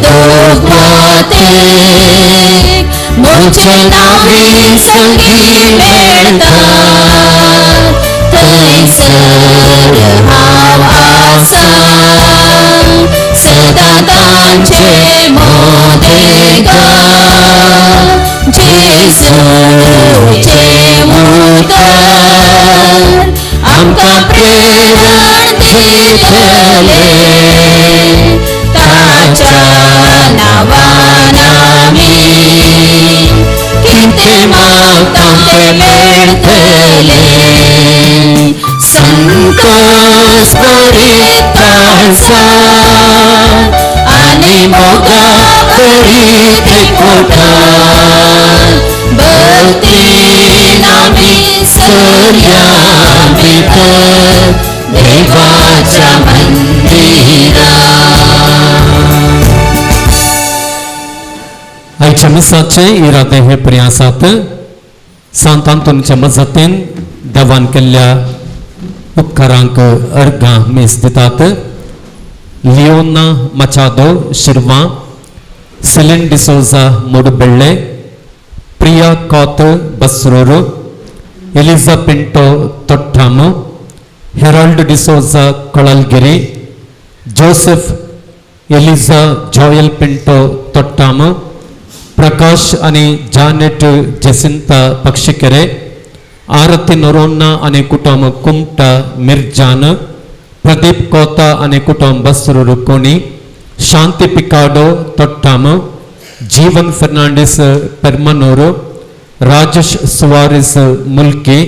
दवाते म्हजे नावी संगी मेळटा थंयसर हांव आसा सदां तांचे मोदेगा जेजूचें उतर आमकां प्रेरण दितलें ताच्या नांवान आमी कितें मागता तें मेळटलें संतोष भरीत काळजान आनी मोगा भरीत पोटान भक्तीन आमी सरया भितर देवाच्या मंदिरात. आयच्या मिसाचे इरादे हे परी आसात. सांत आंतोनीच्या मजतीन देवान केल्ल्या उपकारांक अर्घां मीस दितात. Leona Machado Shirva, Celine D'Souza Mudubelle, Priya Kath Basrur, Eliza Pinto Thottam, Herald D'Souza Kolalgiri, Joseph Eliza Joel Pinto Thottam, Prakash आनी जानेट जसिंता पक्षिकेरे, आरती नोरोन्ना आनी कुटुंब कुमटा मिर्जान, प्रदीप कोता आनी कुटुंब बसरूर कोणी, शांती पिकाडो तोट्टाम, जीवन फर्नांडीस पेर्मनूर, राजेश सुवारीस मुल्की,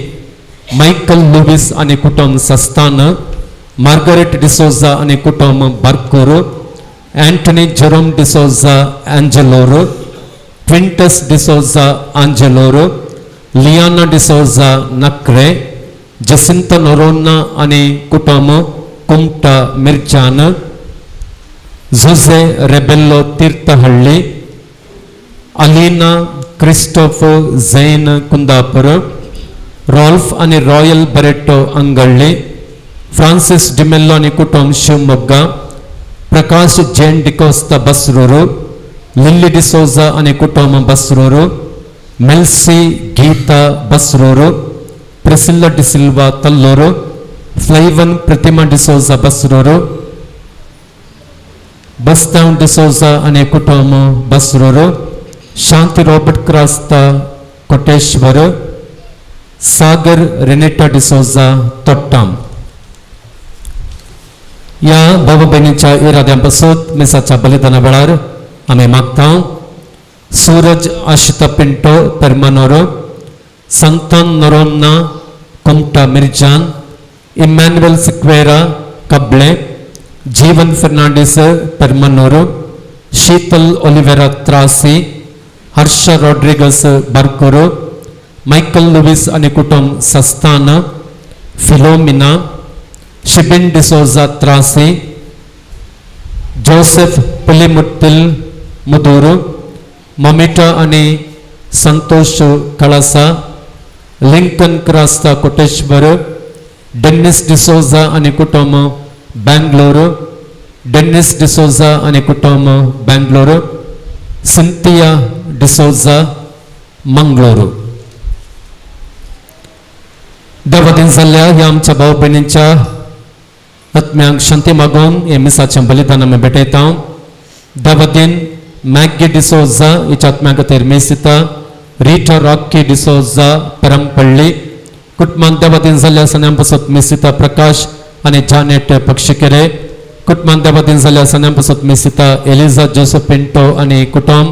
मायकल लुवीस आनी कुटुंब सस्तान, मार्गरेट डिसोजा आनी कुटुंब बारकूर, अँटनी जेरोम डिसोजा अँजेलोर, क्विंटस डिसोजा आंजेलोर, लियाना डिसोजा नक्रे, जसिंता नोरोन्ना आनी कुटुंब Kumta Mirjan, Jose Rebello Thirthahalli, Alina Christoph Jain Kundapur, Ralph आनी रॉयल बरेटो अंगळ्ळी, फ्रांसिस डिमेल्लो आनी कुटुंब शिवमोग्गा, प्रकाश जैन डिकोस्ता बसरूर, लिल्ली डिसोजा आनी कुटुंब बसरूर, मेल्सी गीता बसरूर, प्रिसिल्ला डिसिल्वा तल्लूर, फ्लैवन प्रतिमा डिसोजा बसरूर, बस्ताव डिसोजा आनी कुटुंब बसरूर, शांती रॉबर्ट क्रास्ता कोटेश्वर, सागर रेनेटा डिसोजा तोट्टाम. ह्या भाव भयणीच्या इराद्यां पासून मिसाच्या बलिदाना वेळार आमी मागता. सूरज आशिता पिंटो पेर्मानोरो, संतान नोरोन्ना कुमटा मिर्जान, इमॅन्युएल सिक्वेरा कबळे, जीवन फर्नांडीस पेर्मनोरो, शीतल ओलिवेरा त्रासी, हर्ष रॉड्रिगस बारकोरो, मायकल लुवीस आनी कुटुंब सस्तान, फिलोमिना शिबिन डिसोजा त्रासी, जोसेफ पुलिमुत्तिल मुदूर, ममिटा आनी संतोष कळसा, लिंकन क्रास्ता कोटेश्वर, डेन्निस डिसोजा आनी कुटुंब बँगलोर, डेन्निस डिसोजा आनी कुटुंब बँगलोर, सिंथिया डिसोजा मंगळूर. देवादीन जाल्ल्या ह्या आमच्या भाव भयणींच्या आत्म्यांक शांती मागून हे मिसाचें बलिदान आमी भेटयता. देवादीन मॅगी डिसोजा हिच्या आत्म्या खातीर मीस दिता. रिटा रॉकी डिसोजा परमपल्ली कुटुंबान देवादीन जाल्ल्या सन्यां पासत मीस दिता. प्रकाश आनी जानेट पक्षिकेरे कुटुंबान देवादीन जाल्ल्या सन्यां पासत मीस दिता. एलिजा जोसेफ पिंटो आनी कुटुंब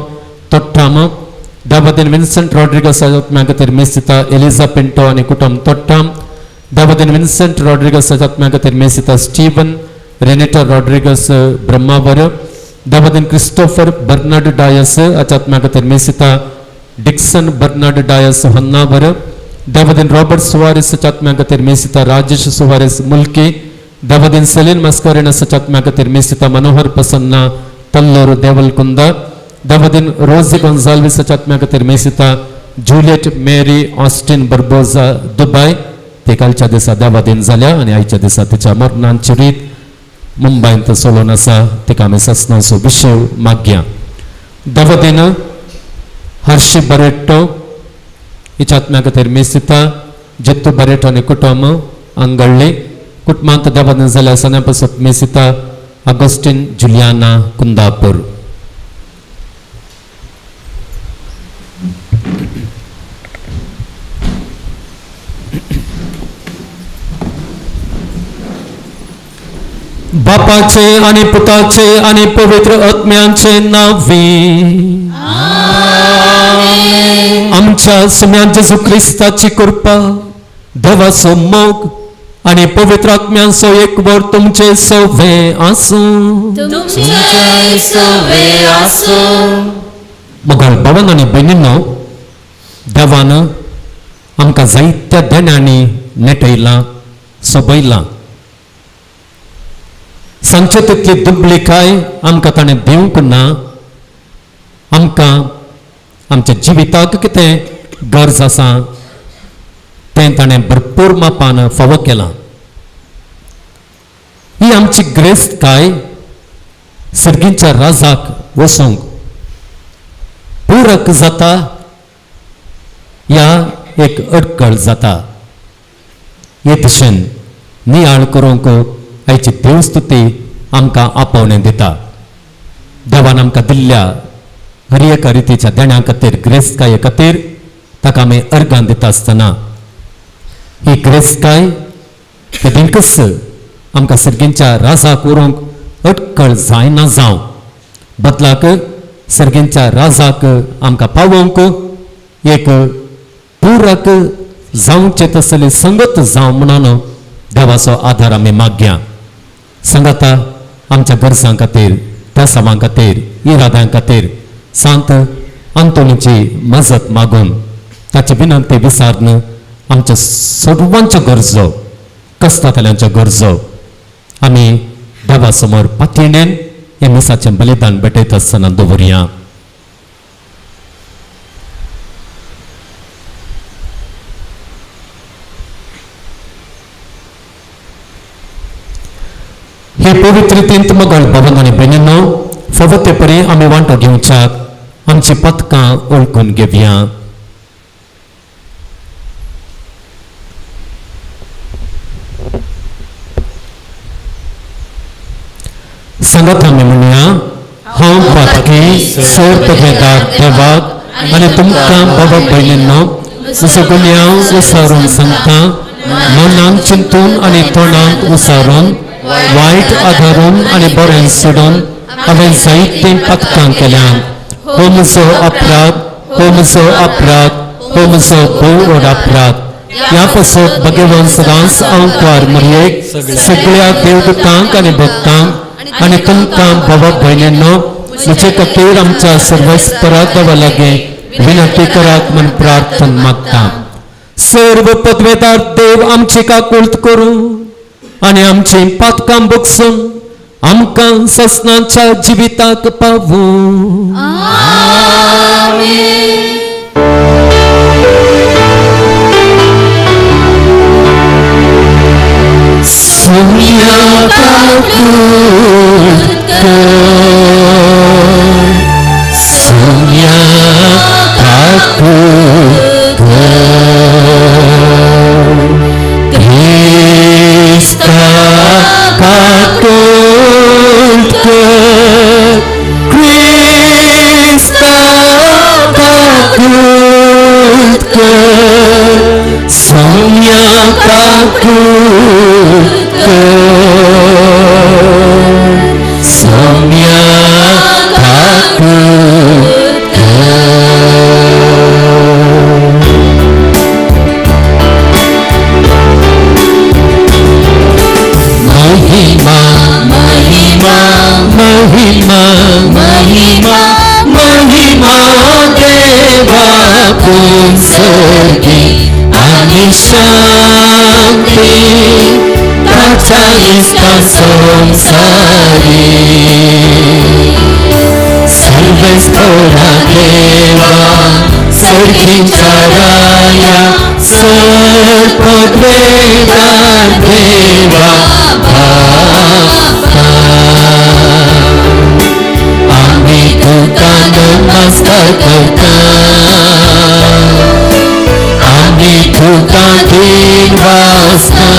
तोट्टाम. देवादीन विन्संट रॉड्रिगस आत्म्या खातीर मीस दिता. एलिजा पिंटो आनी कुटुंब तोट्टाम. देवादीन विन्संट रॉड्रिगस आत्म्या खातीर मीस दिता. स्टीवन रेनेटा रॉड्रिगस ब्रह्मावर. देवादीन क्रिस्टोफर बर्नार्ड डायस आत्म्या खातीर मीस दिता. डिक्सन बर्नार्ड डायस होन्नावर. देवादीन रॉबर्ट सुवारीस आत्म्या खातीर मीस दिता. राजेश सुवारीस मुल्की. देवादीन सेलीन मस्करिनस आत्म्या खातीर मीस दिता. मनोहर प्रसन्ना तल्लोर देवलकुंद. देवादीन रोजी गोन्साल्विस आत्म्या खातीर मीस दिता. जुलियट मेरी ऑस्टिन बर्बोजा दुबाय. ते कालच्या दिसा देवादीन जाल्या आनी आयच्या दिसा तिच्या मरणांची रीत मुंबयंत चलोवन आसा तिका आमी ससनाचो विशय मागया. देवादेन हर्षी बरेट्टो हिच्या आत्म्या खातीर मीस दिता. जित्तू बरेटो आनी कुटुंब अंगडली कुटुंबांत देवादेन जाल्यार सन्या पासत मीस दिता. Augustine Juliana Kundapur. बापाचे आणि पुताचे आणि पवित्र आत्म्यांचे नावे आमच्या सुम्या जेजू क्रिस्ताची कृपा, देवाचो मोग आणि पवित्र आत्म्यांचो एकवट तुमचे सवे आसूं. तुमचे सवे आसूं. मगळ भवन आनी भयणींनो, देवान आमकां जायत्या देण्यांनी नेटयलां, सोबयलां. सांगचे तितली दुबळीकाय आमकां ताणें दिवंक ना. आमकां आमच्या जिविताक कितें गरज आसा तें ताणें भरपूर मापान फावो केलां. ही आमची ग्रेस्तकाय सर्गीच्या राजाक वचूंक पूरक जाता या एक अडकळ जाता. हे दिशेन नियाळ करूंक आयची देवस्तुती आमकां आपोवणें दिता. देवान आमकां दिल्ल्या हर एका रितीच्या देण्या खातीर, ग्रेस्तकाये खातीर ताका आमी अर्गां दिता आसतना ही ग्रेस्तकाय केदिंकच आमकां सर्गींच्या राजाक व्हरूंक अटकळ जायना जावं, बदलाक सर्गींच्या राजाक आमकां पावोवंक एक पूरक जावचे तसली संगत जावं म्हणून देवाचो आदार आमी मागया. संगता आमच्या गरजां खातीर, त्यासावां खातीर, इराद्यां खातीर सांत आंतोनीची मजत मागून ताची विनंती विसारून आमच्या सर्वांच्यो गरजो, कस्तातल्यांच्यो गरजो आमी देवा समोर पातयेन हे मिसाचें बलिदान भेटयता आसतना दवरया. हे पवित्रतेंत मगळ भवन आनी भयणींनो, फावो ते परी आमी वांटो घेवच्याक आमची पदकां वळखून घेवया. सांगात आमी म्हणया, हांव पातकी सर्व पदवेदार देवाक आनी तुमकां बाबा भयणींनो म्हजो गुन्यांव उसारून सांगता, मनांत चिंतून आनी तोंडांत उसारून, वायट आदारून आनी बरें सोडून हांवें जायतीं पातकां केल्यांत. हो म्हजो अपराध, हो म्हजो अपराध, हो म्हजो भोव व्हड अपराध. ह्या पासत भगवान सदांच हांव कुवार मरयेक, सगळ्या देवदूतांक आनी भक्तांक आनी तुमकां भावा भयणींनो म्हजे खातीर आमच्या सर्वस्परा देवा लागीं विनंती करात म्हूण प्रार्थना मागता. सर्व पदवेदार देव आमची काकुळट करूं आनी आमची पातकां बगसून आमकां ससनाच्या जिविताक पावूं. आमेन. सुम्या काकुळट कर, सुम्या काकुळट कर, क्रिस्ता काकुळट कर, क्रिस्ता काकुळट कर, सुम्या काकुळट कर, सुम्या काकुळट कर. महिमा महिमा महिमा महिमा महिमा देवा पुंसगी आनी शांती ताच्या इश्टा संसारी. सर्वेस्पोरा देवा, सर्व सर्गींच्या राया सर्पद्वेदा देवा बापा आमी तुका नमस्कार करता आमी तुका दिनवासता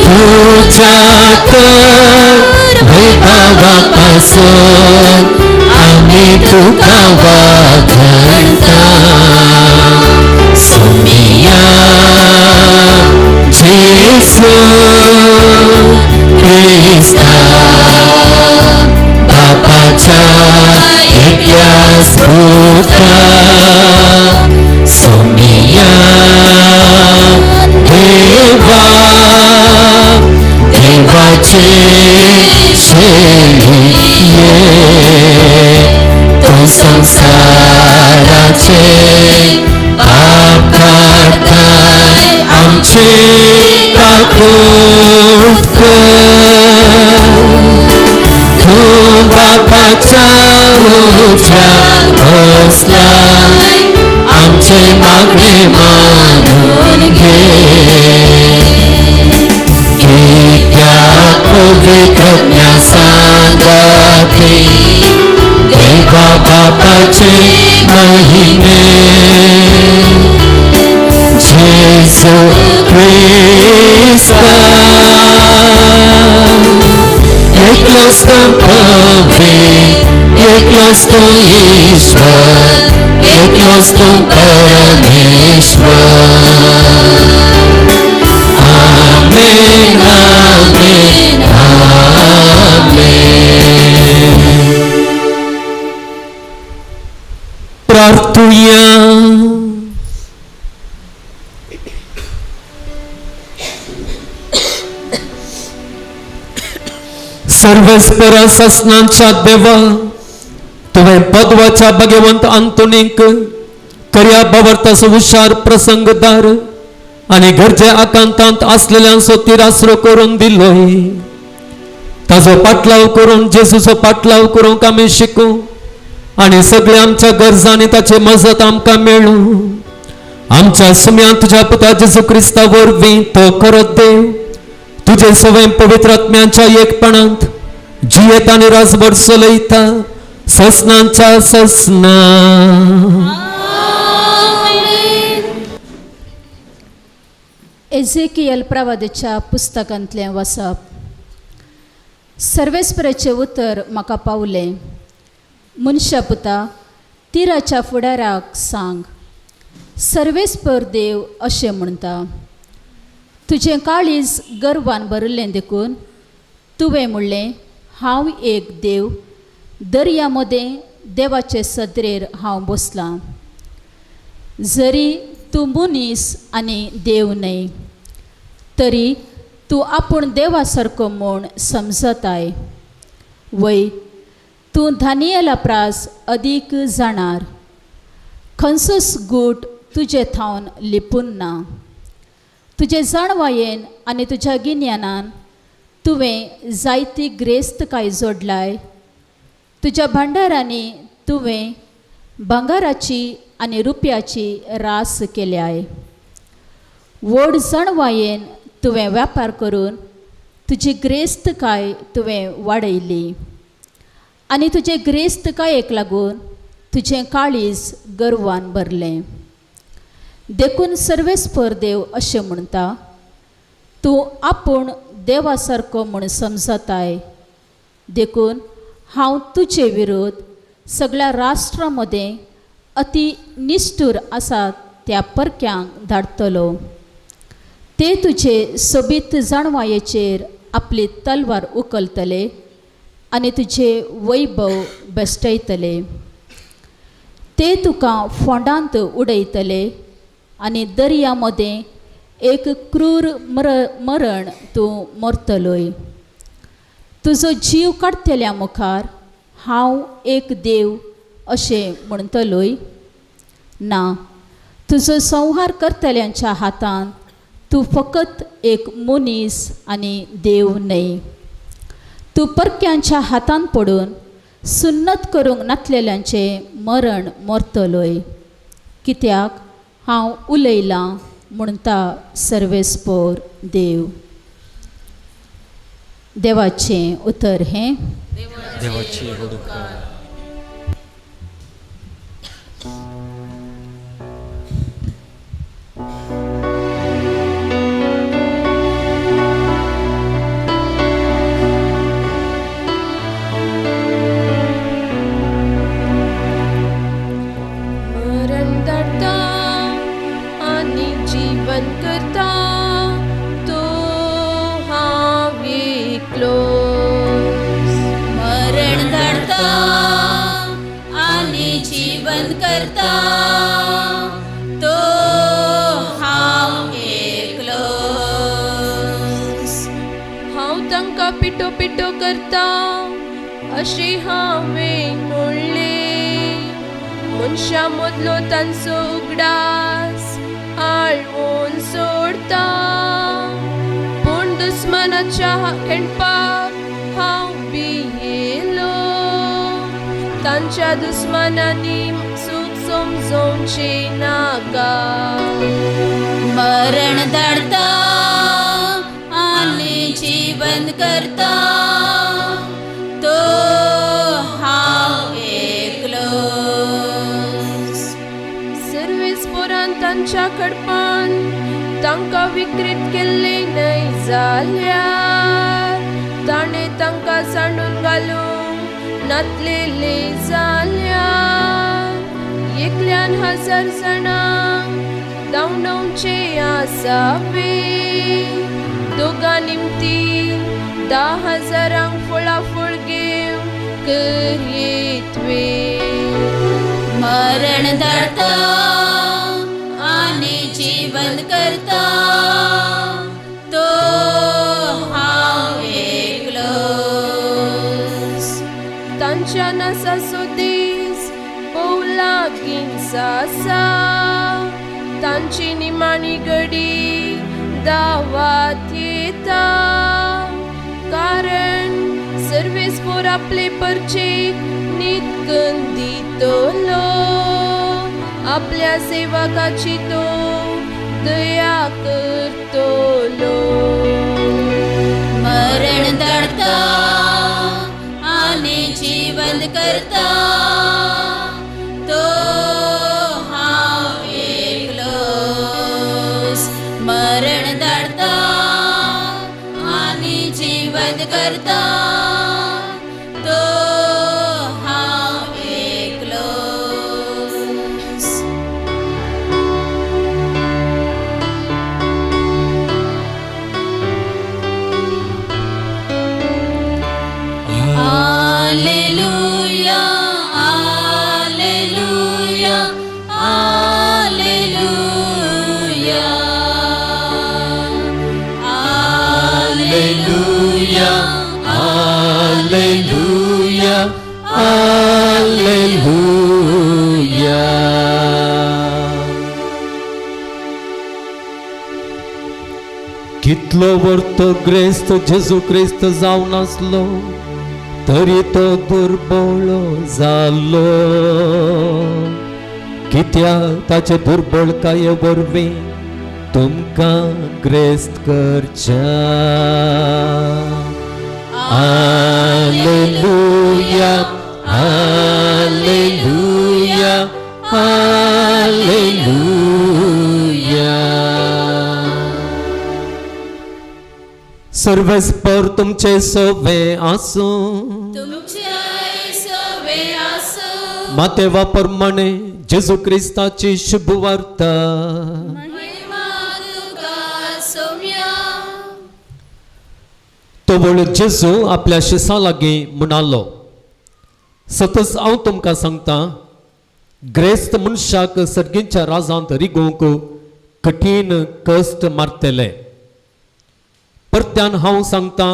तुझ्या तर वैभवापासून आमी तुका वाघडता सोमिया जेसू क्रिस्ता बापाच्या एकल्याच पुत्रा सोमिया देवा देवाचे शेळये तो संसाराचे पाप काडताय आमचे काकूट कर तूं बापाच्या उजव्या बसलाय आमचे मागणे मानून घे कित्याक पवित्रज्ञा सांगाती देवा बापाचे महिमे जेजू क्रिस्ता एकलोच तो पवित्र एकलोच तो ईश्वर एकलोच तो परमेश्वर. आमेन आमेन आमेन. प्रार्थुया. सर्वेस्परा ससनांच्या देवा तुवें पदवाच्या भगवंत अंतोनीक कर्या बावर्ताचो हुशार प्रसंगदार आनी गरजे आकांतांत आसलेल्यांचो तिरासरो करून दिलोय. ताजो पाटलाव करून जेजूचो पाटलाव करूंक आमी शिकूं आनी सगळ्या आमच्या गरजांनी ताची मजत आमकां मेळूं. आमच्या सुम्यान तुज्या पुता जेजू क्रिस्ता वरवीं तो करत देव तुजे सवय पवित्र आत्म्यांच्या एकपणांत जियेत आनी राजभर चलयता ससनांच्या ससना. एझेकियल प्रवादाच्या पुस्तकांतलें वसप. सर्वेस्पराचें उतर म्हाका पावलें, मनशा पुता तिराच्या फुडाराक सांग, सर्वेस्पर देव अशें म्हणटा, तुजें काळीज गर्वान भरिल्लें देखून तुवें म्हणलें हांव एक देव, दर्या मदें देवाचे सदरेर हांव बसलां. जरी तूं मनीस आनी देव न्हय तरी तूं आपूण देवा सारको म्हूण समजताय. वय तूं दानियेला प्रास अदीक जाणार, खंयचोच गूट तुजे थावन लिपून ना. तुजे जाणवायेन आनी तुज्या गिन्यानान तुवें जायती ग्रेस्तकाय जोडलाय. तुज्या भांडारांनी तुवें भांगराची आनी रुपयाची रास केल्याय. व्हड जाणवायेन तुवें व्यापार करून तुजी ग्रेस्तकाय तुवें वाडयली आनी तुजे ग्रेस्तकायेक लागून तुजें काळीज गर्वान भरलें. देखून सर्वेस्पर देव अशें म्हणटा, तूं आपूण देवा सारको म्हूण समजताय, देखून हांव तुजे विरोध सगळ्या राष्ट्रां मदें अती निश्ठूर आसात त्या परक्यांक धाडटलो. ते तुजे सोबीत जाणवायेचेर आपली तलवार उखलतले आनी तुजे वैभव बेश्टयतले. ते तुका फोंडांत उडयतले आनी दर्या मदें एक क्रूर मरण तूं मरतलोय. तुजो जीव काडटल्या मुखार हांव एक देव अशें म्हणटलोय ना. तुजो संहार करतल्यांच्या हातान तूं फकत एक मनीस आनी देव न्हय. तूं परक्यांच्या हातान पडून सुन्नत करूंक नातलेल्यांचें मरण मरतलोय. कित्याक हांव उलयलां म्हणटा सर्वेस्पोर देव. देवाचें उतर हें. देवाची उपकार. मरण धाडटा आनी जीवन करता तो हांव एकलोच. मरण धाडता आनी जीवन करता तो हांव एकलोच. हांव तांकां पिटो पिटो करता अशें हांवें म्हणलें. मनशां मदलो तांचो उगडास आळवून सोडता, पूण दुस्मानाच्या खेळपाक हांव भियेलो. तांच्या दुस्मानांनी सूख समजोवचें नाका. मरण धाडता आनी जीवन करता तो हांव एकलोच. सर्वेस्पोरान तांच्या कडपान तांकां विकृत केल्ले न्हय जाल्यार ताणें तांकां सांडून घालूंक नातलेले जाल्यार एकल्यान हजार जाणांक धांवडोवचें आसावे, दोगां निमती 10,000 फळाफळ घेवन करयेतवे. मरण धाडता आनी जीवन करता तो हांव एकलोच. तांच्या नासाचो दीस भोव लागींच आसा, तांची निमाणी घडी दावात येता. कारण सर्वेस्पोर आपले परचेक नीतकन दितलो, आपल्या सेवकाची तो दया करतलो. मरण धाडता आनी जीवन करता तो हांव एकलोच. मरण धाडता आनी जीवन करता तो हांव एकलोच. Alleluia, Alleluia, Alleluia. Alleluia, Alleluia, Alleluia. कितलो वर्तो ग्रेस्त जेजू क्रिस्त जावन आसलो तरी तो दुर्बळ जालो. कित्याक ताचे दुर्बळकाये वरवीं तुमकां ग्रेस्त करच्या. Alleluia, Alleluia, Alleluia. सर्वेस्पर तुमचे सवे आसूं. तुमचे सवे आसूं. मातेवा प्रमाणे जेजू क्रिस्ताची शुभ वार्ता. महिमा तुका सोम्या. तवळ जेजू आपल्या शिसां लागीं म्हणालो, सतच हांव तुमकां सांगता, ग्रेस्त मनशाक सर्गींच्या राजांत रिगोवंक कठीण कश्ट मारतले. परत्यान हांव सांगता,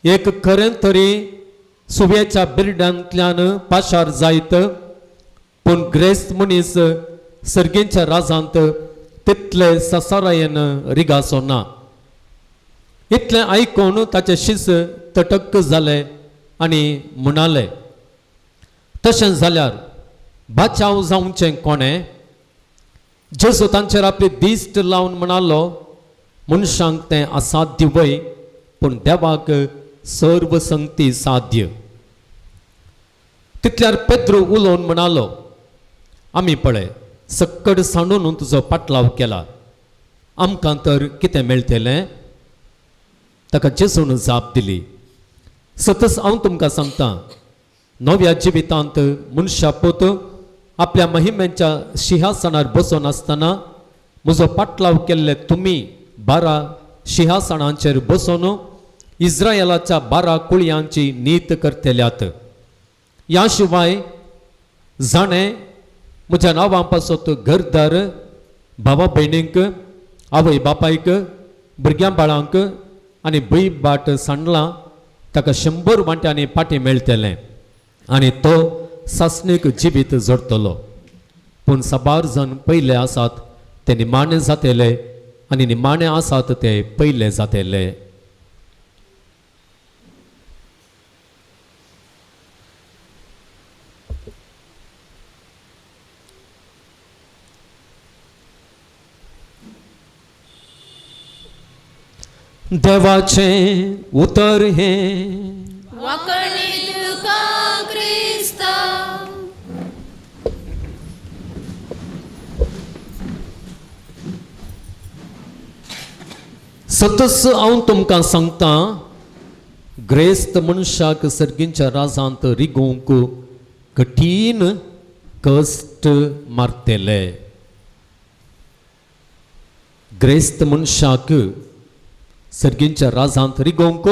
एक खरें तरी सुव्याच्या बिरड्यांतल्यान पाशार जायत, पूण ग्रेस्त मनीस सर्गींच्या राजांत तितले ससारायेन रिगाचो ना. इतलें आयकून ताचे शिस तटक्क जाले आनी म्हणाले, तशें जाल्यार बाचाव जावचें कोणें? जेजू तांचेर आपली दिश्ट लावन म्हणालो, मनशांक तें असाध्य वय, पूण देवाक सर्व संगती साध्य. तितल्यार पेद्रू उलोवन म्हणालो, आमी पळय सक्कड सांडून तुजो पाटलाव केला, आमकां तर कितें मेळटलें? ताका जेजून जाप दिली, सतच हांव तुमकां सांगता, नव्या जिवितांत मनशा पूत आपल्या महिम्यांच्या शिंहासनार बसून आसतना म्हजो पाटलाव केल्ले तुमी 12 शिंहासनांचेर बसून इस्रायलाच्या 12 कुळयांची नीत करतल्यात. ह्या शिवाय जाणें म्हज्या नांवां पासत घरदार, भावा भयणींक, आवय बापायक, भुरग्यां बाळांक आनी भंय बाट सांडलां ताका 100 वांट्यांनी फाटीं मेळटलें आनी तो सासणीक जिवीत जोडटलो. पूण साबार जण पयले आसात ते निमाणे जातले आनी निमाणे आसात ते पयले जातले. देवाचें उतर हें. वाकणी तुका क्रिस्ता. सतच हांव तुमकां सांगता, ग्रेस्त मनशाक सर्गींच्या राजांत रिगोवंक कठीण कश्ट मारतले. ग्रेस्त मनशाक सर्गींच्या राजांत रिगोवंक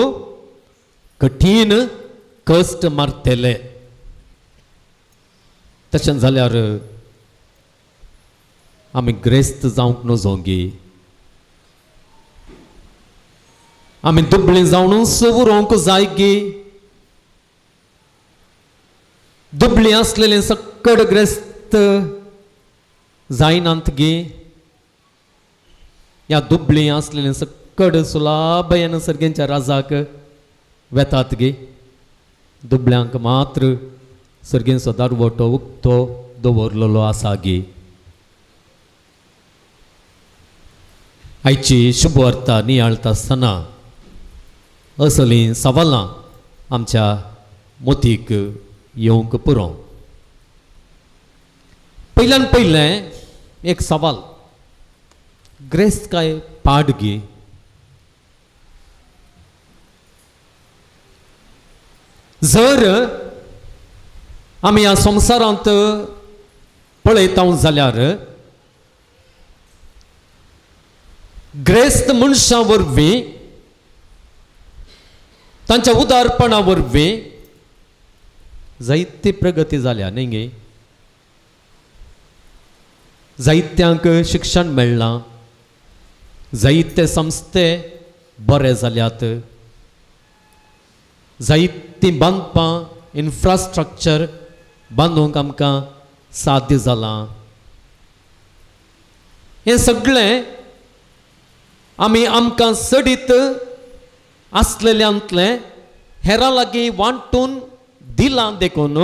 कठीण कश्ट मारतले. तशें जाल्यार आमी ग्रेस्त जावंक नजोगी, आमी दुबळी जावनूच उरोवंक जाय गी. दुबळी आसलेले सक्कड ग्रेस्त जायनात गी. ह्या दुबळी आसलेले सक्कड सुलाभयान सर्गेंच्या राजाक वेतात गी. दुबळ्यांक मात्र सर्गेंचो दारवटो उक्तो दवरलेलो आसा गी. आयची शुभवार्ता नियाळता आसतना असलीं सवालां आमच्या मोतीक येवंक पुरो. पयल्यान पयलें एक सवाल, ग्रेस्त काय पाड गी? जर आमी ह्या संवसारांत पळयता जाल्यार ग्रेस्त मनशां वरवीं, तांच्या उदारपणा वरवीं जायती प्रगती जाल्या न्ही गे. जायत्यांक शिक्षण मेळ्ळां, जायते संस्थे बरे जाल्यात, जायतीं बांदपां इन्फ्रास्ट्रक्चर बांदूंक आमकां साध्य जालां. हें सगळें आमी आमकां सडीत आसलेल्यांतलें हेरां लागीं वांटून दिलां देखून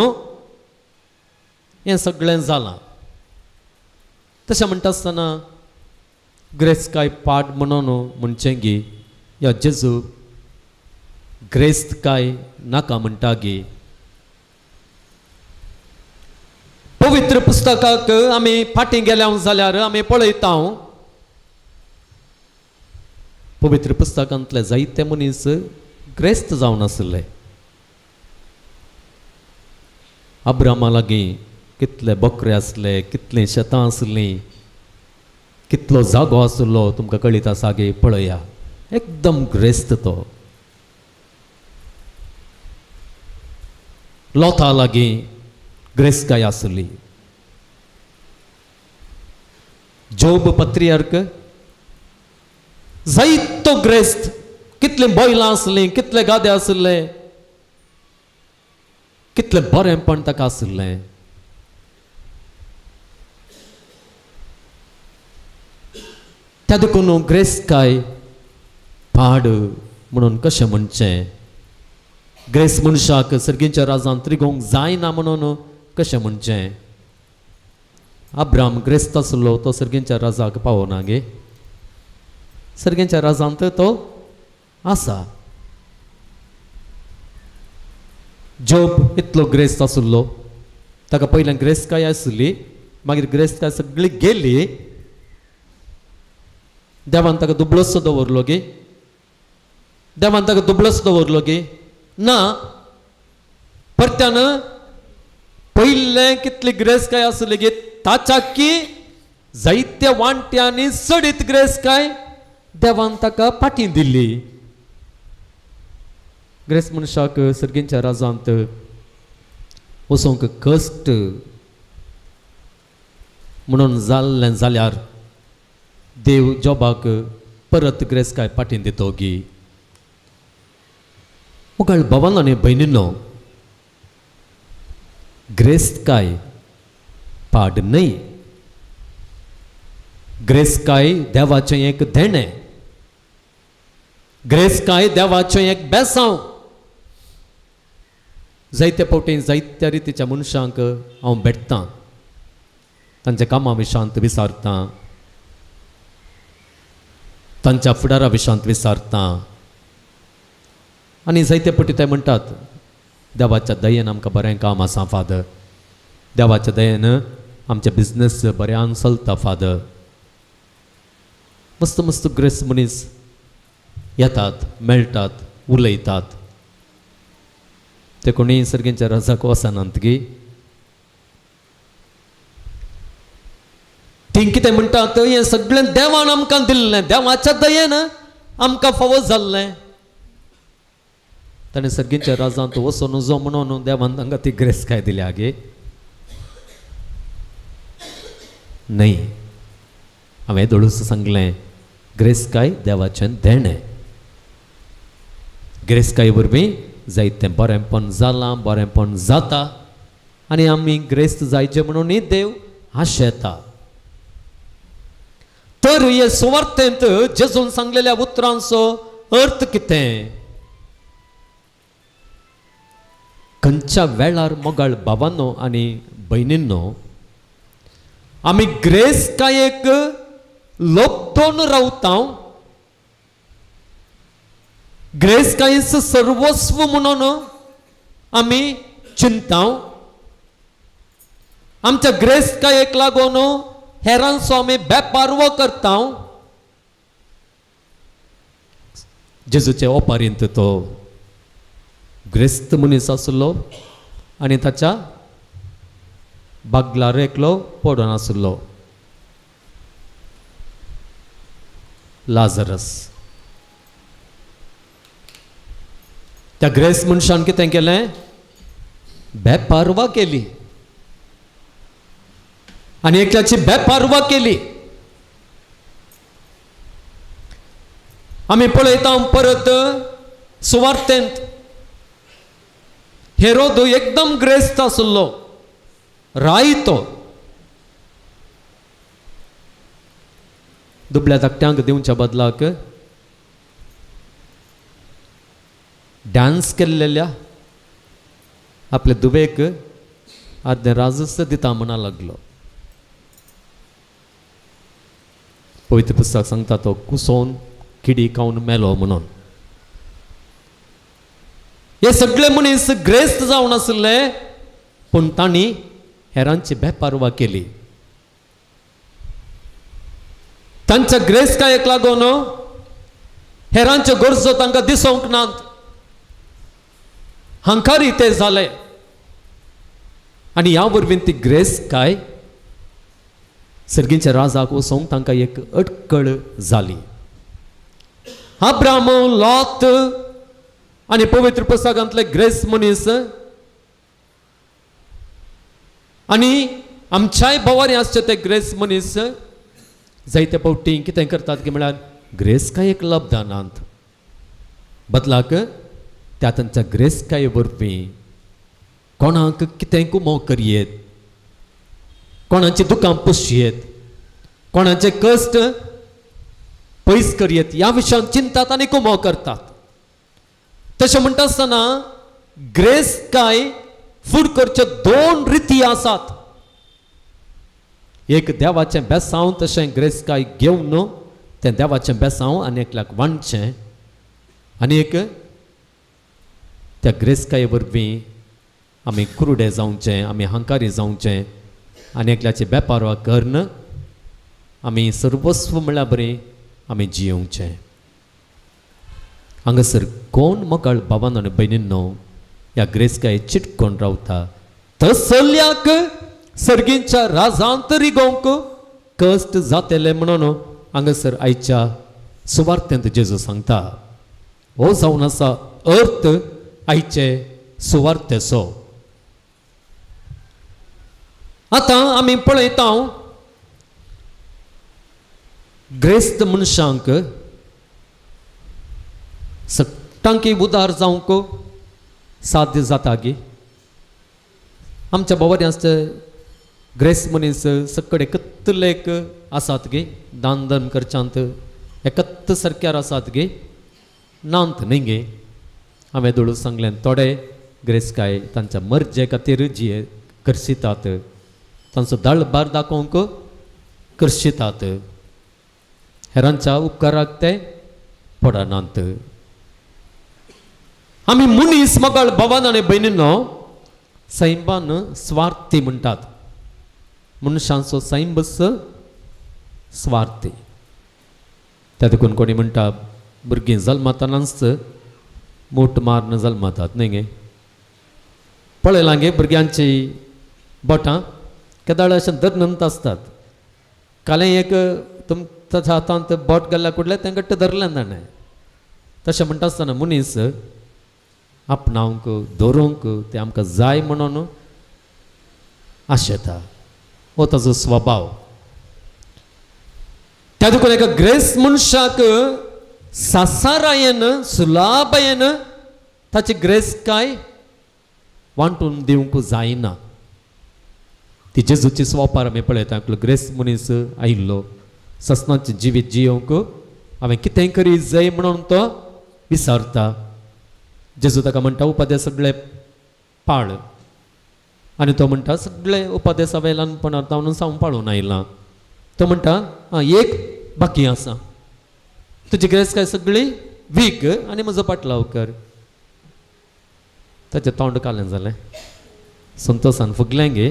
हें सगळें जालां. तशें म्हणटा आसतना ग्रेस्त काय पाड म्हणून म्हणचें गी, या जेजू ग्रेस्त काय नाका म्हणटा गी. पवित्र पुस्तकाक आमी फाटीं गेल्या जाल्यार आमी पळयता पवित्र पुस्तकांतले जायते मनीस ग्रेस्त जावन आशिल्ले. अब्रामा लागीं कितले बकरे आसले, कितलीं शेतां आसलीं, कितलो जागो आसलो तुमकां कळीत आसा गे. पळया एकदम ग्रेस्त तो. लोता लागीं ग्रेस्तकाय आसली. जोब पत्रियार्क जायतो ग्रेस्त, कितलीं बैलां आसलीं, कितले गादे आसले, कितलें बरेंपण ताका आशिल्लें. त्या देखून ग्रेस्तकाय पाड म्हणून कशें म्हणचें? ग्रेस्त मनशाक सर्गींच्या राजांत रिगोवंक जायना म्हणून कशें म्हणचें? अब्राम ग्रेस्त आसलो तो सर्गेंच्या राजाक पावना गे. सर्गेंच्या राजांत तो आसा. जोब इतलो ग्रेस्त आसलो, ताका पयल्यान ग्रेस्तकाय आसली, मागीर ग्रेस्तकाय सगळी गेली. देवान ताका दुबळोसो दवरलो गे? देवान ताका दुबळोसो दवरलो गे? ना. परत्यान पयलें कितली ग्रेस्तकाय आसली गे ताच्याकी जायत्या वांट्यांनी चडीत ग्रेस्तकाय देवान ताका फाटीं दिल्ली. ग्रेस्त मनशाक सर्गींच्या राजांत वचोंक कश्ट म्हणून जाल्लें जाल्यार देव जोबाक परत ग्रेस्तकाय फाटीं दितो गी? मुखार भावान आनी भयणीनो, ग्रेस्तकाय पाड न्हय. ग्रेस्तकाय देवाचें एक देणें. ग्रेस्तकाय देवाचें एक बेसांव. जायते फावटी जायत्या रितीच्या मनशांक हांव भेटतां, तांच्या कामां विशांत विचारतां, तांच्या फुडारा विशांत विचारतां आनी जायते फावटी ते म्हणटात, देवाच्या दयेन आमकां बरें काम आसा फादर, देवाच्या दयेन आमचें बिजनस बऱ्यान चलता फादर. मस्त मस्त ग्रेस्त मनीस येतात, मेळटात, उलयतात. ते कोणीय सर्गेंच्या रजाक वचनात गी. तीं कितें म्हणटात, हें सगळें देवान आमकां दिल्लें, देवाच्या दयेन आमकां फावो जाल्लें. ताणें सर्गींच्या राजांत वचून नजो म्हणून देवान तांकां ती ग्रेस्तकाय दिल्या गे? न्हय. हांवें दोळूस सांगलें, ग्रेस्तकाय देवाचें देणें. ग्रेस्तकाय वरवीं जायतें बरेंपण जालां, बरेंपण जाता आनी आमी ग्रेस्त जायचें म्हणूनय देव आशेता. तर हे सुवार्थेंत जेजून सांगलेल्या उतरांचो अर्थ कितें? खंयच्या वेळार मोगाळ भावांनो आनी भयणींनो आमी ग्रेस्तकायेक लपतोन रावता, ग्रेस्तकायेच सर्वस्व म्हणून आमी चिंता, आमच्या ग्रेस्तकायेक लागून हेरांचो आमी बेपारवो करता. जेजूचे ओपारींत तो ग्रेस्त मनीस आसलो आनी ताच्या बागलार एकलो पडून आसलो, लाजरस. त्या ग्रेस्त मनशान कितें केलें? बेपारवा केली आनी एकल्याची बेपारवा केली. आमी पळयता परत सुवार्थेंत हेरोद एकदम ग्रेस्त आसलो, रायतो. दुबल्या धाकट्यांक दिवच्या बदलाक डान्स केल्लेल्या आपले दुबेक आदलें राजच दिता म्हणा लागलो. पवित्र पुस्तक सांगता तो कुसोवन किडी खावन मेलो म्हणून. हे सगळे मनीस ग्रेस्त जावन आसले, पूण तांणी हेरांची बेपारवा केली. तांच्या ग्रेस्तकायेक लागून हेरांच्यो गरजो तांकां दिसूंक नात. हांकारी ते जाले आनी ह्या वरवीं ती ग्रेस्तकाय सर्गींच्या राजाक वचोंक तांकां एक अटकळ जाली. अब्राम, लॉत आनी पवित्र पुस्तकांतले ग्रेस्त मनीस आनी आमच्याय भोवारी आसचे ते ग्रेस्त मनीस जायते फावटी कितें करतात की म्हळ्यार ग्रेस्तकायेक लब्धानात बदलाक त्या तांच्या ग्रेस्तकाये वरवीं कोणाक कितें कुमो करयेत, कोणाची दुकां पुसयेत, कोणाचे कश्ट पयस करयेत ह्या विशयान चिंतात आनी कुमो करतात. तशें म्हणटा आसतना ग्रेस्तकाय फूड करच्यो दोन रिती आसात. एक देवाचें बेसांव तशें ग्रेसकाय घेवन तें देवाचें बेसांव आनी एकल्याक वांटचें, आनी एक त्या ग्रेसकाये वरवीं आमी कुरुडे जावचें, आमी हंकारी जावचें आनी एकल्याचे वेपार करून आमी सर्वस्व म्हळ्यार बरें आमी जियोवचें. हांगासर कोण मोगाळ भावान आनी भयणींनो ह्या ग्रेसकाये चिटकोन रावता तसल्याक सर्गींच्या राजांत रिगोवंक कश्ट जातले म्हणून हांगासर आयच्या सुवार्थेंत जेजू सांगता. हो जावन आसा अर्थ आयचे सुवार्थेचो. आतां आमी पळयता ग्रेस्त मनशांक सट्टांकी उदार जावंक साध्य जाता गी. आमच्या भोंवरी आसता ग्रेस मनीस सकड एकत्तलेक आसात गे, दान धर्म करच्यांत एकत्त सारक्यार आसात गे, नांत न्ही गे. हांवें दोळू सांगलें थोडे ग्रेसकाय तांच्या मर्जे खातीर जी करशितात, तांचो दळभार दाखोवंक करशितात, हेरांच्या उपकाराक ते पडनात. आमी मनीस मगाळ भावान आनी भयणीनो सैमान स्वार्थी म्हणटात. मनशांचो सैमच स्वार्थी. त्या देखून कोणी म्हणटा भुरगीं जल्मतानाच मूठ मारून जल्मतात न्ही गे. पळयलां गे भुरग्यांची बोटां केदाळ अशें धरनंत आसतात. कालें एक तुमच्या हातांत बोट गेल्ल्या कुडलें तें घट्ट धरलें ताणें. तशें म्हणटा आसतना मनीस आपणावंक दवरूंक तें आमकां जाय म्हणून आशेता, हो ताजो स्वभाव. त्या देखून एका ग्रेस मनशाक सासारायेन सुलाबायेन ताची ग्रेस काय वांटून दिवंक जायना. ती जेजूची स्वपार आमी पळयता. आपलो ग्रेस मनीस आयिल्लो ससनाचें जिवीत जियोवंक हांवें कितें करी जाय म्हणून तो विचारता. जेजू ताका म्हणटा उपादे सगळे पाळ, आनी तो म्हणटा सगळे उपादेसा हांवें ल्हानपणार जावन हांव पाळून आयलां. तो म्हणटा आं एक बाकी आसा, तुजी ग्रेस काय सगळी वीक आनी म्हजो पाटलाव कर. ताचें तोंड कालें जालें, संतोसान फुगलें गे,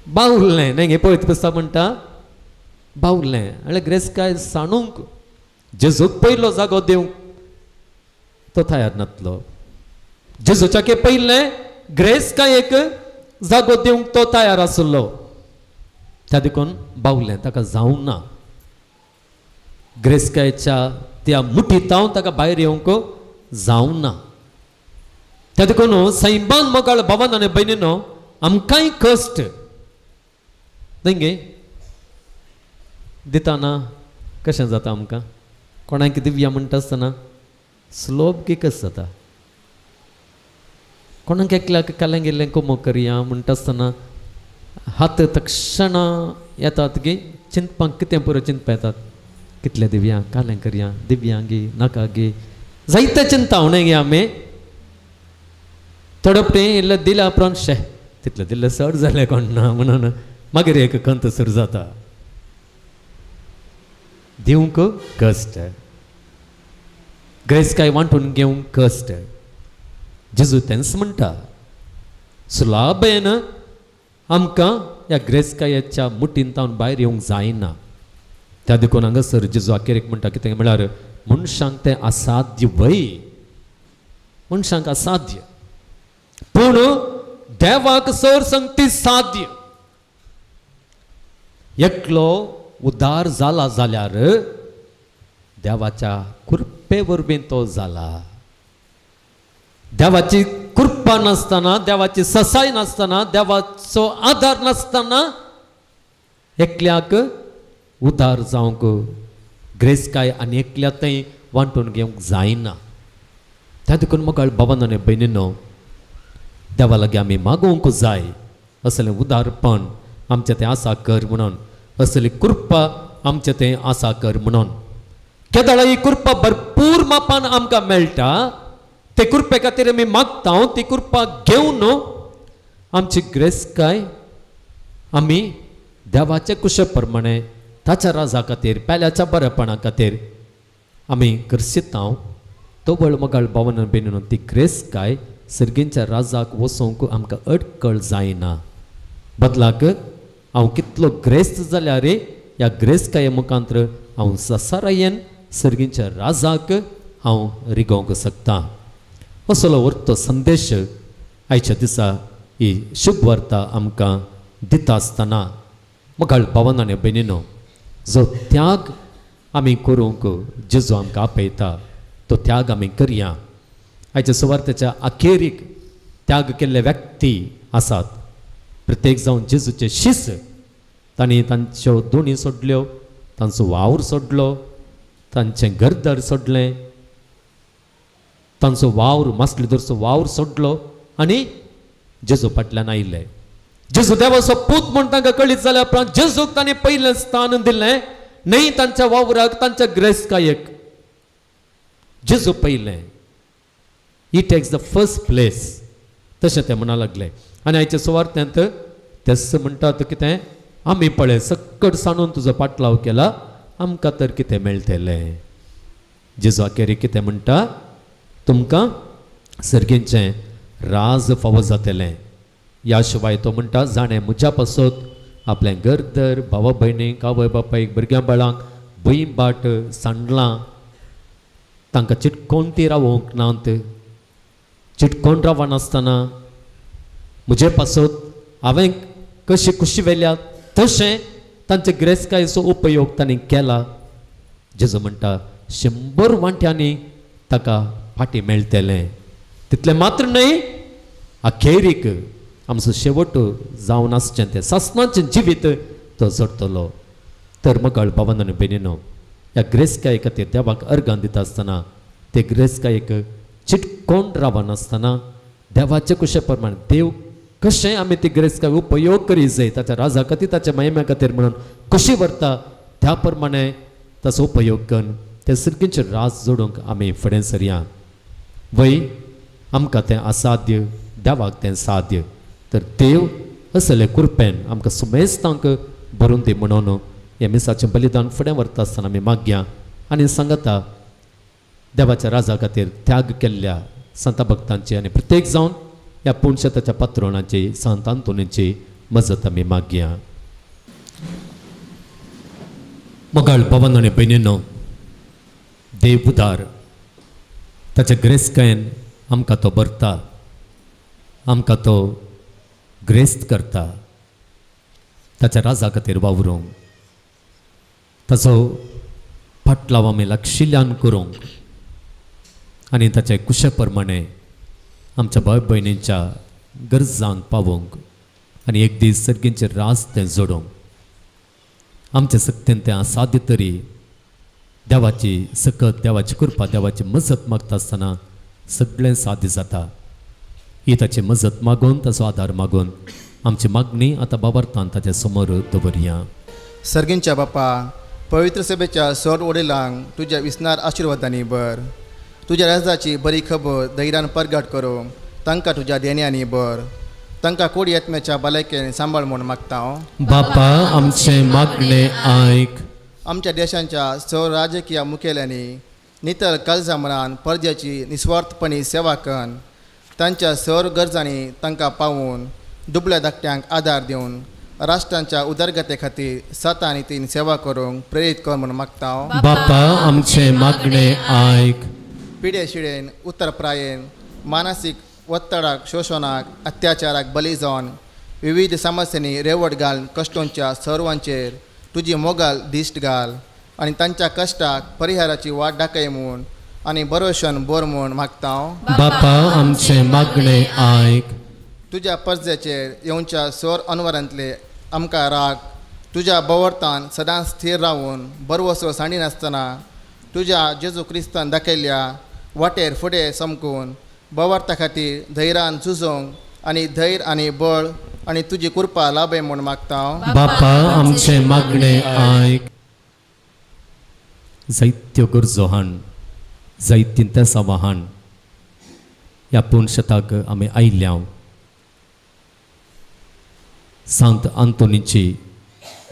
बावलें न्ही गे. पळयत पसता म्हणटा बावलें म्हळ्यार ग्रेस काय सांडूंक जेजूक पयलो जागो दिवंक तो तयार नातलो. जेजूच्या के पयलें ग्रेस काय एक जागो दिवंक तो तयार आसलो. त्या देखून बावलें ताका जावंक ना. ग्रेसकायच्या त्या मुठींत ताका भायर येवंक जावंक ना. त्या देखून सैमान मोगाळ भावान आनी भयणीनो आमकांय कश्ट न्ही गे दिताना कशें जाता आमकां. कोणाक दिव्या म्हणटा आसतना स्लोप गी कशें जाता. कोणाक एकल्याक काल्यां गेल्लें कोमो करया म्हणटा आसतना हात तक्षणां येतात गे, चिंतपाक कितें पुरो चिंतपा येतात, कितले दिव्या काल्यां करया, दिव्या गे नाका गे, जायते चिंता न्ही गे आमी. थोडे फावटी इल्लें दिल्या उपरांत शे तितलें दिल्लें चड जालें कोण ना म्हणून मागीर एक खंत सुरू जाता. दिवंक कश्ट, ग्रेस काय वांटून घेवंक कश्ट. जेजू तेंच म्हणटा सुलाबेन आमकां ह्या ग्रेसकायेच्या मुठींत तावन भायर येवंक जायना. त्या देखून हांगासर जेजू अखेरेक म्हणटा कितें म्हळ्यार मनशांक तें असाध्य वय, मनशांक असाध्य, पूण देवाक सर संगती साध्य. एकलो उदार जाला जाल्यार देवाच्या कृपे वरवीं तो जाला. देवाची कृपा नासतना, देवाची ससाय नासतना, देवाचो आदार नासतना एकल्याक उदार जावंक ग्रेसकाय आनी एकल्या थंय वांटून घेवंक जायना. त्या देखून मोगाळ भावान आनी भयणीनो देवा लागीं आमी मागोवंक जाय असलें उदारपण आमचें तें आसा कर म्हणून, असली कृपा आमचें तें आसा कर म्हणून. केदळा ही कृपा भरपूर मापान आमकां मेळटा, ते कृपे खातीर आमी मागता, ती कृपा घेवन आमची ग्रेस्तकाय आमी देवाचे कुशे प्रमाणे ताच्या राजा खातीर, पेल्याच्या बरेपणा खातीर आमी करसितांव. तवळ मगाळ भावना बेनून ती ग्रेस्तकाय सर्गींच्या राजाक वचोंक आमकां अडकळ जायना. बदलाक हांव कितलो ग्रेस्त जाल्यार रे ह्या ग्रेस्तकाये मुखांत्र हांव ससारायेन सर्गींच्या राजाक हांव रिगोवंक शकता. असलो वर्तो संदेश आयच्या दिसा ही शुभ वार्ता आमकां दिता आसतना मगाळ भावना आनी भयणीनो, जो त्याग आमी करूंक जेजू आमकां आपयता तो त्याग आमी करया. आयच्या सुवार्तेच्या अखेरीक त्याग केल्ले व्यक्ती आसात. प्रत्येक जावन जेजूचे शिस तांणी तांच्यो दोणी सोडल्यो, तांचो वावर सोडलो, तांचें घरदार सोडलें, तांचो वावर मासली धरचो वावर सोडलो आनी जेजू फाटल्यान आयले. जेजू देवाचो पूत म्हूण तांकां कळीत जाल्या उपरांत जेजूक तांणी पयलें स्थान दिलें न्हय तांच्या वावराक, तांच्या ग्रेस्तकायेक. जेजू पयलें, he takes the first place तशें ते म्हणा लागले. आनी आयच्या सुवार्थ्यांत तेच म्हणटात कितें, आमी पळय सक्कड सांडून तुजो पाटलाव केला, आमकां तर कितें मेळटलें. जेजू अखेरीक कितें म्हणटा, तुमकां सर्गींचें राज फावो जातलें. ह्या शिवाय तो म्हणटा, जाणें म्हज्या पासत आपलें घरदर, भावा भयणीक, आवय बापायक, भुरग्यां बाळांक, भंय बाट सांडलां, तांकां चिटकोन ती रावोंक नात, चिटकोन रावनासतना म्हजे पासत हांवें कशी खुशी व्हेल्या तशें तांचे गिरेस्तकायेचो उपयोग तांणी केला. जेजू म्हणटा 100 वांट्यांनी ताका फाटीं मेळटलें. तितलें मात्र न्हय, अखेरीक आमचो शेवट जावन आसचें तें सासणाचें जिवीत तो जोडटलो. तर मगळ भावान आनी भयणीनो, ह्या ग्रेस्तकाये खातीर देवाक अर्गां दिता आसतना ते ग्रेस्तकायेक चिटकोन रावनासतना देवाचे कुशे प्रमाण देव कशें आमी ती गिरेस्तकाय उपयोग करी जाय ताच्या राजा खातीर, ताच्या महिम्या खातीर म्हणून कशी व्हरता त्या प्रमाणे ताचो उपयोग करून ते सर्गींचे राज जोडूंक आमी फुडें सरया. वय आमकां तें असाध्य, देवाक तें साध्य. तर देव असले कृपेन आमकां सुमेस्तांक भरून दी म्हणून हें मिसाचें बलिदान फुडें व्हरता आसतना आमी मागया आनी सांगता देवाच्या राजा खातीर त्याग केल्ल्या संता भक्तांची आनी प्रत्येक जावन ह्या पुणशेताच्या पात्रोणाची, संत आंतोनीची मजत आमी मागया. मोगाळ पवन आनी भयणीनो, देव उदार, ताच्या ग्रेस्तकायेन आमकां तो भरता, आमकां तो ग्रेस्त करता ताच्या राजा खातीर वावरूंक, ताचो फाटलाव आमी लागशिल्ल्यान करूंक आनी ताचे कुशे प्रमाणे आमच्या भाव भयणींच्या गरजांक पावोवंक आनी एक दीस सर्गींचे राज तें जोडूंक. आमचे सक्तीन तें असाध्य तरी देवाची सकत, देवाची कृपा, देवाची मजत मागता आसतना सगळें साध्य जाता. ही ताची मजत मागून, ताचो आदार मागून आमची मागणी आतां बाबरतान ताच्या समोर दवरया. सर्गींच्या बापा, पवित्र सभेच्या सोड वडिलांक तुज्या विसनार आशिर्वादांनी बर. तुज्या राजाची बरी खबर धैर्यान परगट करूंक तांकां तुज्या देण्यांनी बर. तांकां कोडी आत्म्याच्या भलायकेन सांबाळ म्हूण मागता हांव. बापा आमचें मागणें आयक. आमच्या देशांच्या स राजकीय मुखेल्यांनी नितळ काळजा मनान परजेची निस्वार्थपणी सेवा करून तांच्या सर गरजांनी तांकां पावून दुबळ्या धाकट्यांक आदार दिवन राष्ट्रांच्या उदरगते खातीर सता आनी तीन सेवा करूंक प्रेरीत कर म्हूण मागता हांव. बापा आमचें मागणें आयक. पिडे शिडेन उत्तर प्रायेन मानसीक ಒತ್ತಡಾक शोशणाक अत्याचाराक बली जावन विविध समस्यांनी रेवट घालून कश्टोंच्या सर्वांचेर तुजी मोगाल दिश्ट घाल आनी तांच्या कश्टाक परिहाराची वाट दाखय म्हूण आनी बरोशन बोर म्हूण मागता हांव. बापा आमचें मागणें आयक. तुज्या परजेचेर येवच्या सोर अनवरांतले आमकां राग तुज्या बवर्तान सदांच स्थीर रावून बरवसो सांडिनासतना तुज्या जेजू क्रिस्तान दाखयल्ल्या वाटेर फुडें समकून बवार्था खातीर धैर्यान झुजोंक आनी धैर्य आनी बळ आनी तुजी कृपा लाभय म्हूण मागता हांव. बापा आमचें मागणें आयक. जायत्यो गरजो हाण, जायतीं तेसांवां हाण ह्या पूर्ण शेताक आमी आयल्या. सांत आंतोनीची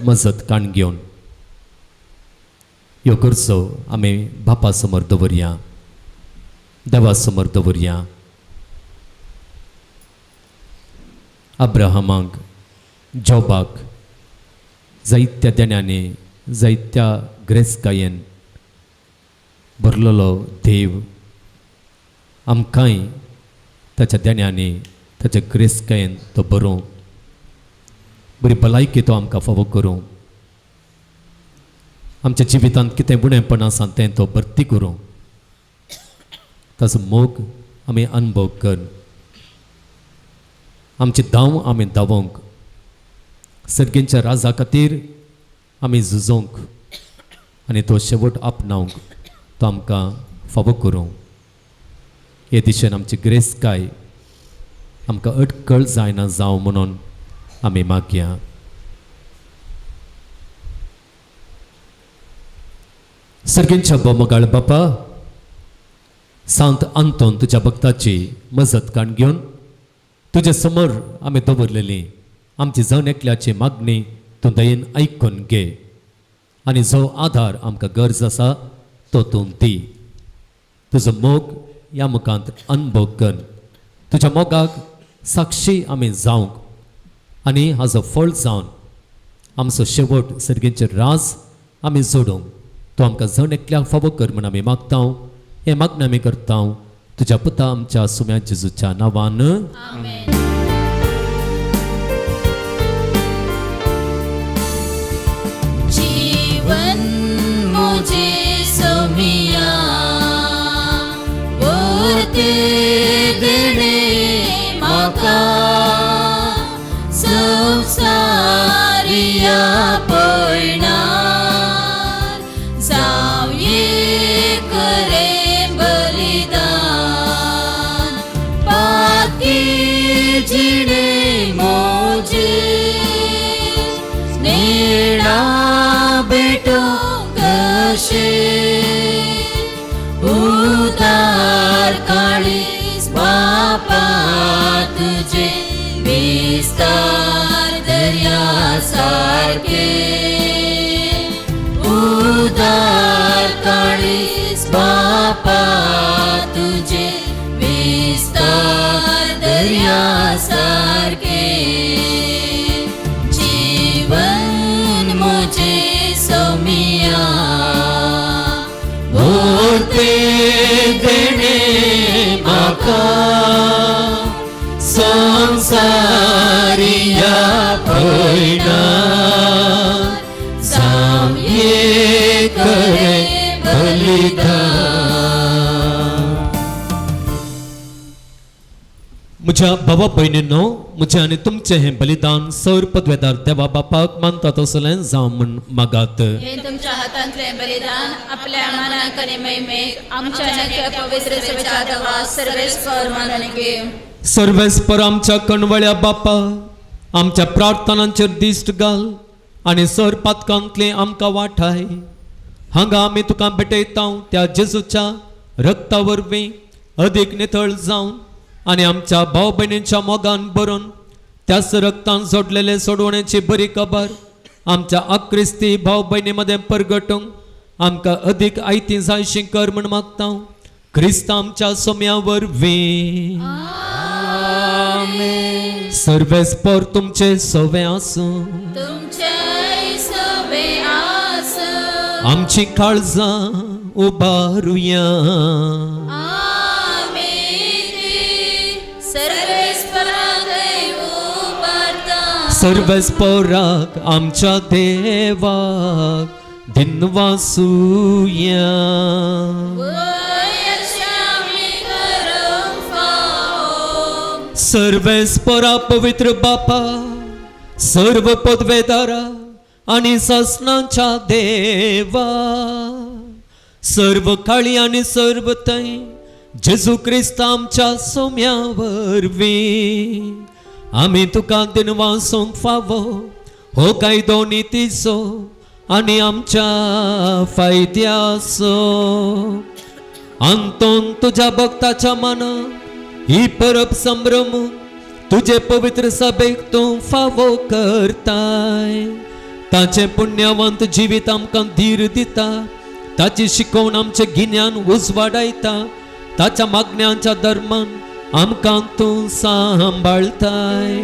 मजत काण घेवन ह्यो गरजो आमी बापा समोर दवरया, देवा समोर दवरया. अब्राहमाक, जॉबाक जायत्या देण्यांनी, जायत्या ग्रेसकायेन भरलेलो देव आमकांय ताच्या देण्यांनी, ताच्या ग्रेसकायेन तो बरोवं, बरी भलायकी तो आमकां फावो करूं, आमच्या जिवितांत कितें उणेपण आसा तें तो भरती करूं, ताचो मोग आमी अनुभव कर, आमची धांव आमी धांवोंक, सर्गींच्या राजा खातीर आमी झुजोंक आनी तो शेवट आपणावंक तो आमकां फावो करूं. हे दिशेन आमची ग्रेसकाय आमकां अटकळ जायना जावं म्हणून आमी मागया. सर्गींच्या बोमगाळ बापा, सांत आंतोन तुज्या भक्ताची मजत काण घेवन तुजे समोर आमी दवरलेली आमची जण एकल्याची मागणी तूं दयेन आयकून घे आनी जो आधार आमकां गरज आसा तो तूं दी. तुजो मोग ह्या मुखांत अनुभव कर, तुज्या मोगाक साक्षी आमी जावंक आनी हाजो फळ जावन आमचो शेवट सर्गींचे राज आमी जोडूंक तो आमकां जण एकल्याक फावो कर म्हूण आमी मागता. हें मागणें आमी करता तुज्या पुता आमच्या सुम्या जेजूच्या नांवान. जीवन मुझे सोमिया बोलते देणे माका संसारिया पळणार जावये करे बलिदान पाकी जिणे मोजे नेणा बेटो कशे उदार काळीस बापा तुझे विस्तार दर्या सारखे उदार काळीस बापा तुझे विस्तार दर्या सारखे जीवन मुझे सोमिया बोलते देणे माका संसारिया पयणा जावये करे बलिदान. म्हज्या भावा भयणींनो, म्हजें आनी तुमचें हें बलिदान सर पदवेदार देवा बापाक मानता तसलें जावं म्हूण मागात. हे तुमच्या हातांतले बलिदान आपल्या मनाक आनी महिमेक आमच्या आनी पवित्र सेवेच्या देवा सर्वेस्पर मानून घे. सर्वेस्पर आमच्या कणवळ्या बापा, आमच्या प्रार्थनांचेर दिश्ट घाल आनी सर पातकांतले आमकां वाठाय. हांगा आमी तुका भेटयता त्या जेजूच्या रक्ता वरवीं अदीक नितळ जावन आनी आमच्या भाव भयणींच्या मोगान भरून त्याच रक्तान जोडलेले सोडवण्याची बरी खबर आमच्या आक्रिस्ती भाव भयणी मदें परगटूंक आमकां अदीक आयती जायशी कर म्हूण मागता क्रिस्त आमच्या सोम्या वरवीं. सर्वेस्पर तुमचे सवे आसूं. तुमचे सवे आसूं. आमची काळजां उबारुया. आमी ती सर्वेस्पराक उबारता. सर्वेस्पराक आमच्या देवाक दिनवासुया. सर्वेस्परा पवित्र बापा, सर्व पदवेदारा आनी सासणाच्या देवा, सर्व काळी आनी सर्व थंय जेजू क्रिस्त आमच्या सोम्या वरवीं आमी तुका दिनवासूंक फावो हो कायदो नितीचो आनी आमच्या फायद्याचो. अंतोन तुज्या भक्ताच्या मनाक ही परब संभ्रमून तुजे पवित्र सभेक तूं फावो करताय. ताचें पुण्यवंत जिवीत आमकां धीर दिता, ताची शिकवण आमचें गिन्यान उजवाडायता, ताच्या मागण्यांच्या धर्मान आमकां तूं सांबाळताय.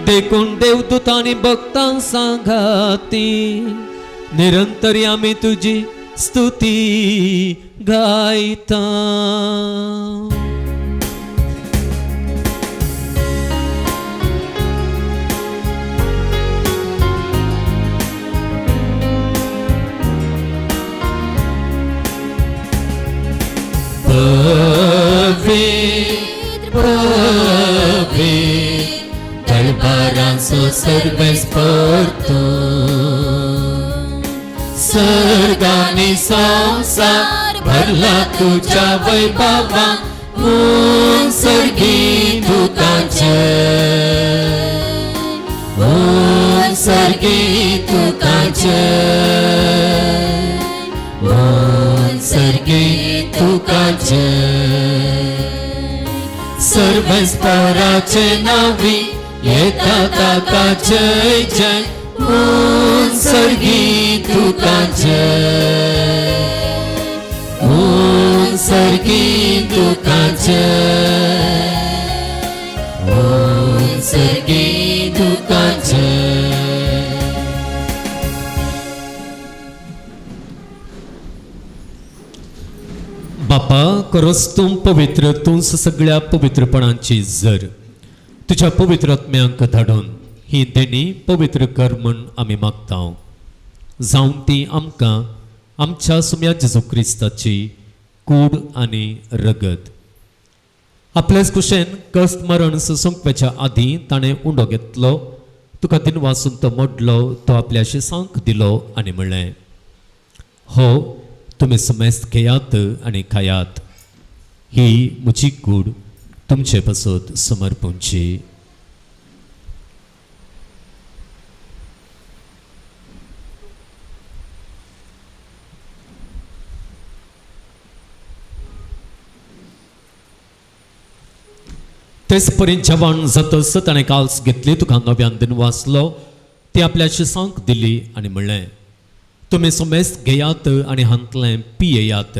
देखून देवदूतांनी भक्तां सांगाती निरंतरी आमी तुजी स्तुती गायता. पवित्र पवित्र दरबारांचो सर्वेस्पर तूं, सर्गांनी संवसार भरला तुज्या वैभवान, म्हूण सर्गी तुका जय, म्हूण सर्गी तुका जय, म्हूण सर्गी तुका जय. सर्वेस्पराचे नावी येता ताका जय जय, म्हूण सर्गी तुका जय, म्हूण सर्गी तुका जय, म्हूण सर्गी तुका जय. बापा खरोच तूं पवित्र, तूंच सगळ्या पवित्रपणाची जर तुज्या पवित्र आत्म्यांक धाडून ही देणी पवित्र कर म्हूण आमी मागता. जावन ती आमकां आमच्या सुम्या जेजू क्रिस्ताची कूड आनी रगत. आपल्याच कुशेन कश्ट मरण सोंपपाच्या आदीं ताणें उंडो घेतलो, तुका दिनवासून तो मोडलो, तो आपल्या शिसांक दिलो आनी म्हणलें, हो तुमी समेस्त घेयात आनी खायात, ही म्हजी कूड तुमचे पासत समर्पणची. तेच परी जेवण जातच ताणें काल्स घेतली, तुका नव्यान दिनवासलो, ती आपल्या शिसांक दिली आनी म्हणलें, तुमी समेस्त घेयात आनी हांतलें पियेयात,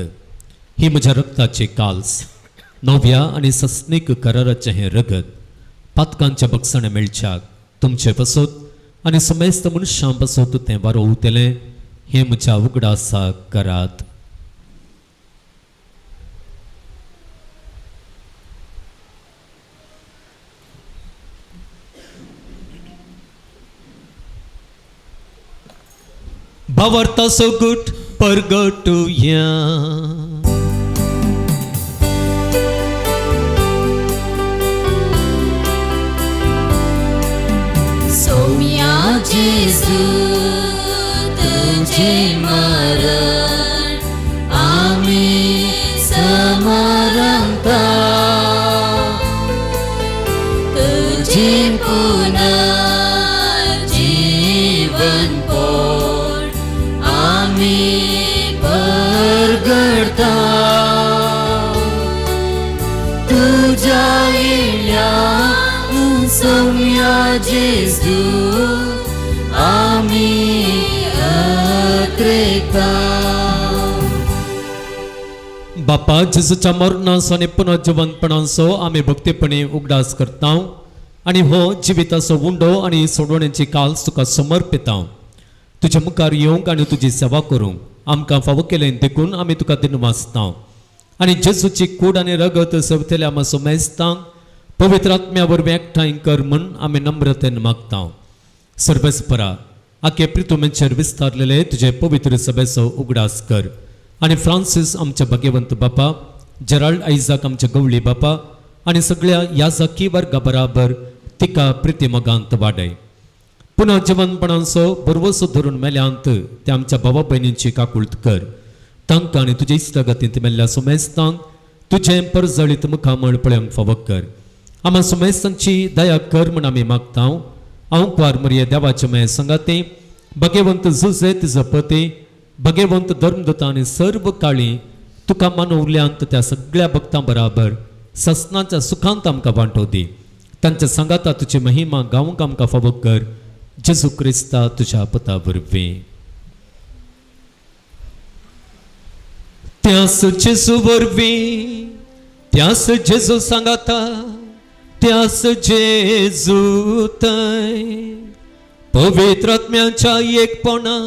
ही म्हज्या रक्ताची काल्स, नव्या आनी सस्नीक कराराचें हें रगत पातकांच्या बक्षाणें मेळच्याक तुमचे पासत आनी समेस्त मनशां पासत तें वारोवतलें, हें म्हज्या उगडासाक करात. भावार्थाचो गुट परगटुया. सोम्या जेजू तुझे मरण आमी समरंता, तुझे पुनर्जीवन पोट आमी परगडता, तुझ्या येण्या सोम्या जेजू आमी अत्रेता. बापा जेजूच्या मरणाचो आनी पुनर्जिवंतपणाचो आमी भक्तीपणी उगडास करता आनी हो जिविताचो उंडो आनी सोडवण्याची काल्स तुका समर्पिता. तुज्या मुखार येवंक आनी तुजी सेवा करूंक आमकां फावो केलें देखून आमी तुका दिनवासता आनी जेजूची कूड आनी रगत सवतल्या आमा सोमेस्तांक पवित्र आत्म्या वरवीं एकठांय कर म्हूण आमी नम्रतेन मागता. सर्वेस्परा आखे प्रितुमेचेर विस्तारलेले तुजे पवित्र सभेचो उगडास कर आनी फ्रांसीस आमचे भाग्यवंत बापा, जेराल्ड आयजाक आमचे गवळी बापा आनी सगळ्या याजकी वर्गा बराबर तिका प्रितीमोगांत वाडय. पुनः जिवनपणाचो बरवसो धरून मेल्यांत ते आमच्या भावा भयणींची काकूळत कर. तांकां आनी तुजे इश्टागतींत मेल्ल्या सुमेस्तांक तुजें परजळीत मुखामळ पळोवंक फावो कर. आमा सुमेस्तांची दया कर म्हूण आमी मागता. हांव कुवार मरिये देवाचे मे संगाती भगेवंत जुजे तिजो पती भगेवंत धर्मदूत आनी सर्व काळी तुका मानवल्यांत त्या सगळ्या भक्तां बराबर ससनाच्या सुखांत आमकां वांटो दी. तांच्या सांगाता तुजी महिमा गावंक आमकां फावो कर जेजू क्रिस्ता तुज्या पुता वरवीं. त्यास जेजू वरवीं, त्यास जेजू सांगाता, त्यास जेजू थंय पवित्र आत्म्याच्या एकपणा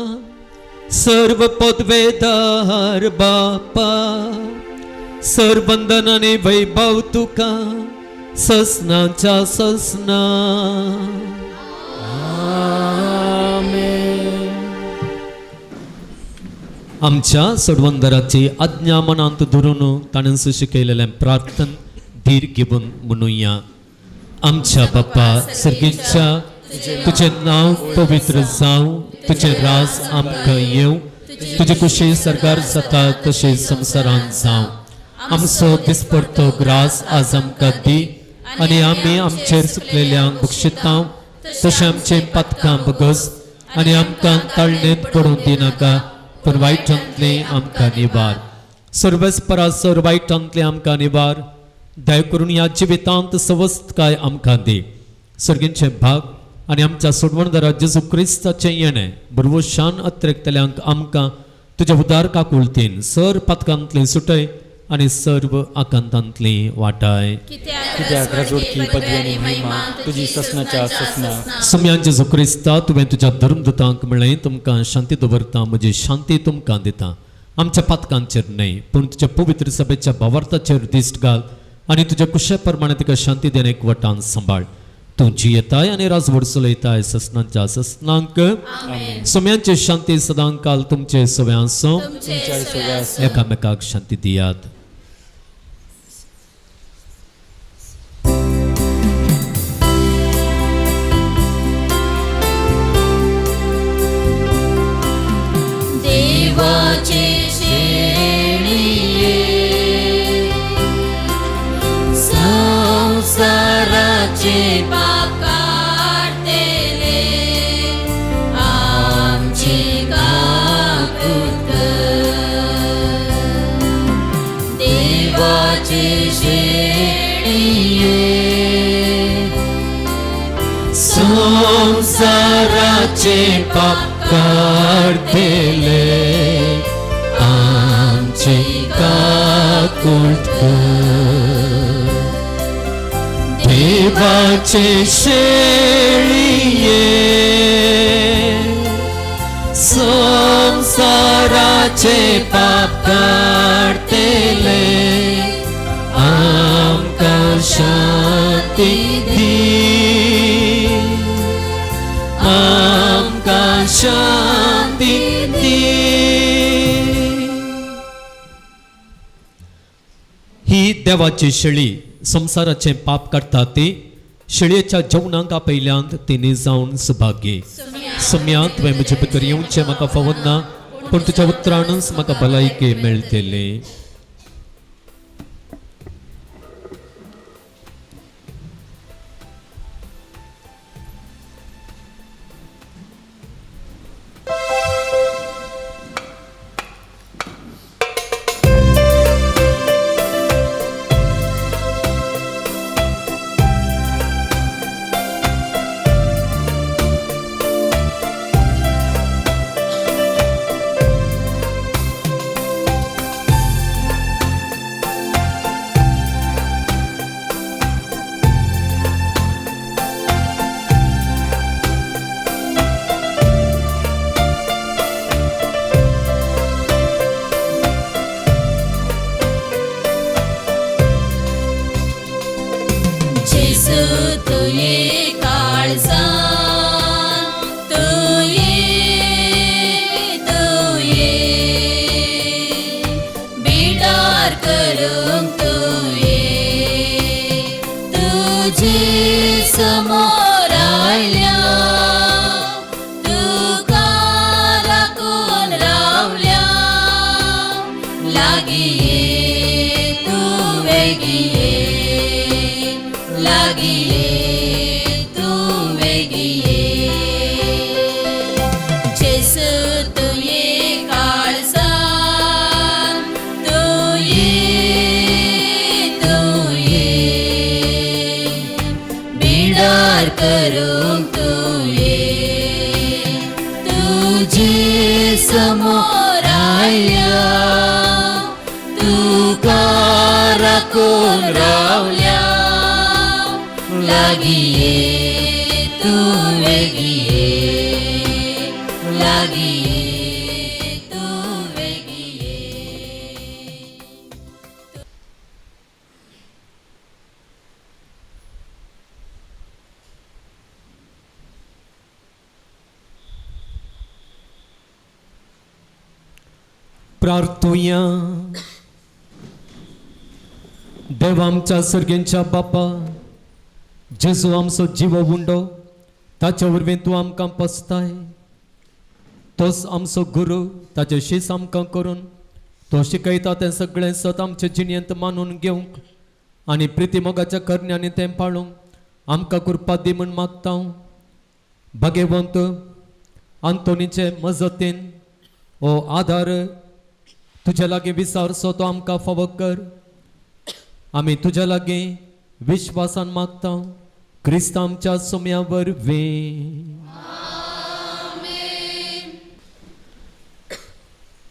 सर्व पदवेदार बापा सरबंधन आनी वैभव तुका ससनाच्या ससना. आमच्या सोडवंदराची आज्ञा मनांत धरून ताणें शिकयलेलें प्रार्थन धीर घेवन म्हणुया. आमच्या बाप्पा सर्गीच्या, तुजें नांव पवित्र जावं, तुजें राज आमकां येवं, तुजे कुशी सरकार जाता तशें संवसारांत जावं. आमचो दिसपडतो ग्रास आज आमकां दी आनी आमी आमचेर चुकलेल्यांक बक्षितांव तशें आमचें पातकां बगस आनी आमकां ताळणेंत पडूंक दिनाका पूण वायटांतलें आमकां निवार. सर्वेस्परा सर वायटांतलें आमकां निवार. दया करून ह्या जिवितांत सवस्तकाय आमकां दी. सर्गींचे भाग आनी आमच्या सोडवणदारा जेजू क्रिस्ताचें येणें बरवशान अत्रेकतल्यांक आमकां तुज्या उदार काकुळतीन सर पातकांतलें सुटय आनी सर्व आकांतांतली वाटाय. कित्याक राजवटकी पदवी आनी महिमा तुजी ससनाच्या ससना. सम्यान जेजू क्रिस्ता, तुवें तुज्या धर्मदूतांक म्हणलें तुमकां शांती दवरता, म्हजी शांती तुमकां दिता. आमच्या पातकांचेर न्हय पूण तुज्या पवित्र सभेच्या भावार्थाचेर दिश्ट घाल आनी तुज्या कुशे प्रमाणे तिका शांती देणे एकवटान सांबाळ. तूं जियेताय आनी राजवट चलयताय ससनांच्या ससनांक. सम्यांची शांती सदांकाल तुमचे सगळ्यां आसूं. तुमच्या सगळ्या आसूं. एकामेकाक शांती दियात. देवाचे शेणये संसाराचे पाप काडतेले आमची काकूत कर. देवाचे शेणये संसाराचे पाप काडतेले आमची काकूट कर. देवाचे शेळये संसाराचे पाप काडतेले आमकां शांती दी, आमकां शांती दी. ही देवाची शेळी संवसाराचें पाप काडटा ती शेळयेच्या जेवणाक आपयल्यांत तिणी जावन सुभाग्य. सम्या तुवें म्हजे भितर येवचें म्हाका फावना पूण तुज्या उतरानच म्हाका भलायकी मेळटली. जेजू तुये काळजान तुये तुये बिडार करूंक तुये तुजे समोर आयल्या तुका राखून रावल्या लागीं ये तूं वेगीं ये लागीं ये तूं वेगीं ये. जेजू तुये काळजान तुये तुये तुजे समोर आयल्या तुका राखून रावल्या लागीं ये तूं वेगीं ये लागीं ये तूं वेगीं ये. प्रार्थुया. देव आमच्या सर्गेंच्या बापा, जेजू आमचो जीव उंडो, ताच्या वरवीं तूं आमकां पसताय. तोच आमचो गुरू, ताचे शीस आमकां करून तो शिकयता तें सगळें सत आमचे जिणेंत मानून घेवंक आनी प्रिती मोगाच्या करण्यांनी तें पाळूंक आमकां कृपा दी म्हूण मागता. भागेवंत आंतोनीचे मजतीन हो आदार तुज्या लागीं विचारचो तो आमकां फावो कर. आमी तुज्या लागीं विश्वासान मागता, क्रिस्त आमच्या सुम्या वरवीं.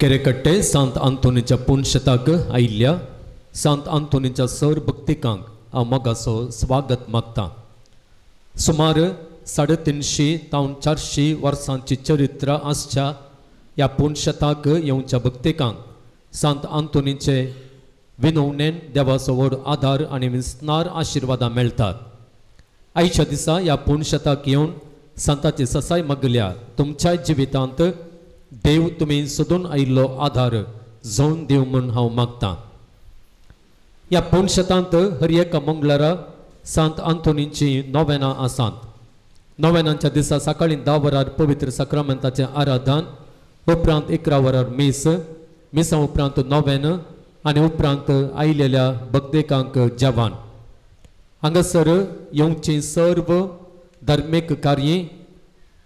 केरेकट्टे सांत आंतोनीच्या पुनशताक आयिल्ल्या सांत आंतोनीच्या सर भक्तिकांक हांव मोगाचो स्वागत मागता. सुमार 350 तावन 400 वर्सांची चरित्र आसच्या ह्या पुनशताक येवच्या भक्तिकांक सांत आंतोनीचे विनवणेन देवाचो व्हड आदार आनी विस्नार आशिर्वादां मेळटात. आयच्या दिसा ह्या पुनशताक येवन सांताची ससाय मागल्या तुमच्या जिवितांत देव तुमी सोदून आयिल्लो आदार जावन दिव म्हूण हांव मागतां. ह्या पुनशतांत हर एका मंगळारा सांत आंतोनीची नोवेनां आसात. नोवेनांच्या दिसा सकाळीं 10 वरार पवित्र साक्रामेंताचें आराधन, उपरांत 11 वरार मीस, मिसा उपरांत नोवेन आनी उपरांत आयिल्ल्या भक्तेकांक जेवण. हांगासर येवची सर्व धार्मीक कार्य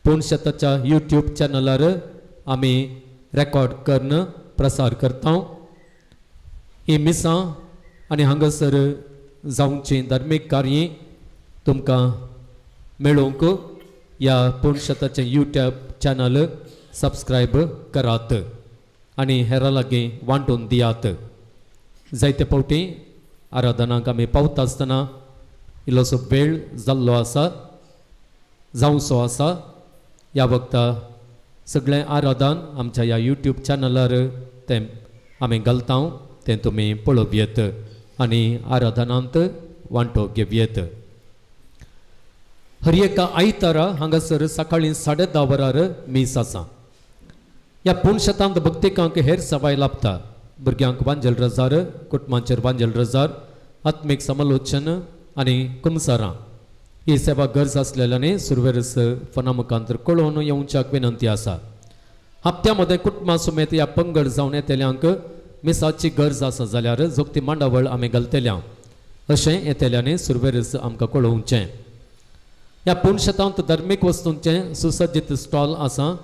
पुनशताच्या यूट्यूब चॅनलार आमी रेकॉर्ड करून प्रसार करता. ही मिसां आनी हांगासर जावची धार्मीक कार्य तुमकां मेळोवंक ह्या पुनशताचें यूट्यूब चॅनल सबस्क्रायब करात आनी हेरां लागीं वांटून दियात. जायते फावटी आराधनाक आमी पावता आसतना इल्लोसो वेळ जाल्लो आसा, जावचो आसा. ह्या वखता सगळें आराधन आमच्या ह्या यूट्यूब चॅनलार तें आमी घालता, तें तुमी पळोवयेत आनी आराधनांत वांटो घेवयेत. हर एका आयतारा हांगासर सकाळीं 10:30 वरार मीस आसा. ह्या पुनशतांत भक्तिकांक हेर सवाय लाभता. भुरग्यांक वांजेल रजार, कुटुंबांचेर वांजेल रजार, आत्मीक समालोचन आनी कुमसारां ही सेवा गरज आसलेल्यानी सुरवेरस फोना मुखांतर कळोवन येवच्याक विनंती आसा. हप्त्या मदें कुटुंबा समेत ह्या पंगड जावन येतल्यांक मिसाची गरज आसा जाल्यार जोगती मांडावळ आमी घालतल्या अशें येतल्यांनी सुरवेरस आमकां कळोवचें. ह्या पुनशतांत धार्मीक वस्तूंचें सुसज्जीत स्टॉल आसा.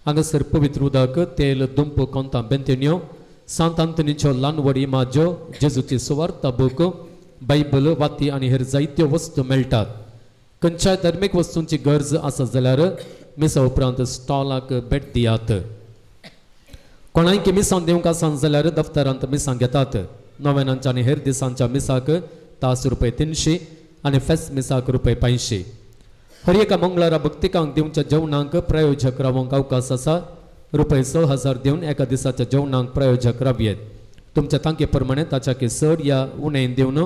हांगासर पवित्र उदक, तेल, दुंप, कोंतां, बेंतिण्यो, सांत आंतनीच्यो ल्हान व्हड इमाज्यो, जेजूची सुवार्ता बूक, बायबल, वाती आनी हेर जायत्यो वस्तू मेळटात. खंयच्याय धार्मीक वस्तूंची गरज आसा जाल्यार मिसा उपरांत स्टॉलाक भेट दियात. कोणायकी मिसां दिवंक आसा जाल्यार दफ्तरांत मिसां घेतात. नोवेनांच्या आनी हेर दिसांच्या मिसाक तास रुपये 300 आनी फेस मिसाक रुपये 500. हर एका मंगळारा भक्तिकांक दिवच्या जेवणाक प्रायोजक रावंक अवकाश आसा. रुपये 6000 दिवन एका दिसाच्या जेवणाक प्रायोजक रावयेत. तुमच्या तांके प्रमाणे ताच्या चड या उणें दिवन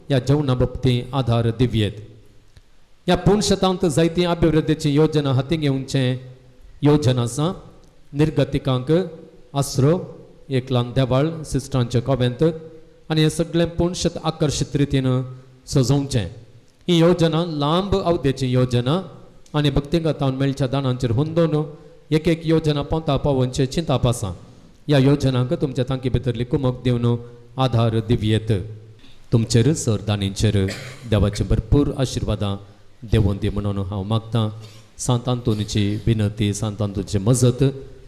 ह्या जेवणा बाबतींत आदार दिवयेत. ह्या पुनशतांत जायती अभिवृद्धीची योजना हाती घेवचें योजना आसा. निर्गतिकांक आसरो, एक ल्हान देवाळ, सिस्टरांचें कॉवेंत आनी हें सगळें पुनशत आकर्शीत रितीन सजोवचें. ही योजना लांब अवधेची योजना आनी भक्तिगतान मेळच्या दानांचेर हुंदोवन एक एक योजना पोंता पावोवचें चिंताप आसा. ह्या योजनांक तुमच्या तांकी भितरली कुमक दिवन आधार दिवयेत. तुमचेर सर दानींचेर देवाचे भरपूर आशिर्वादां देवोन दी म्हणून हांव मागतां. सांत आंतोनीची विनंती, सांत आंतोनीची मजत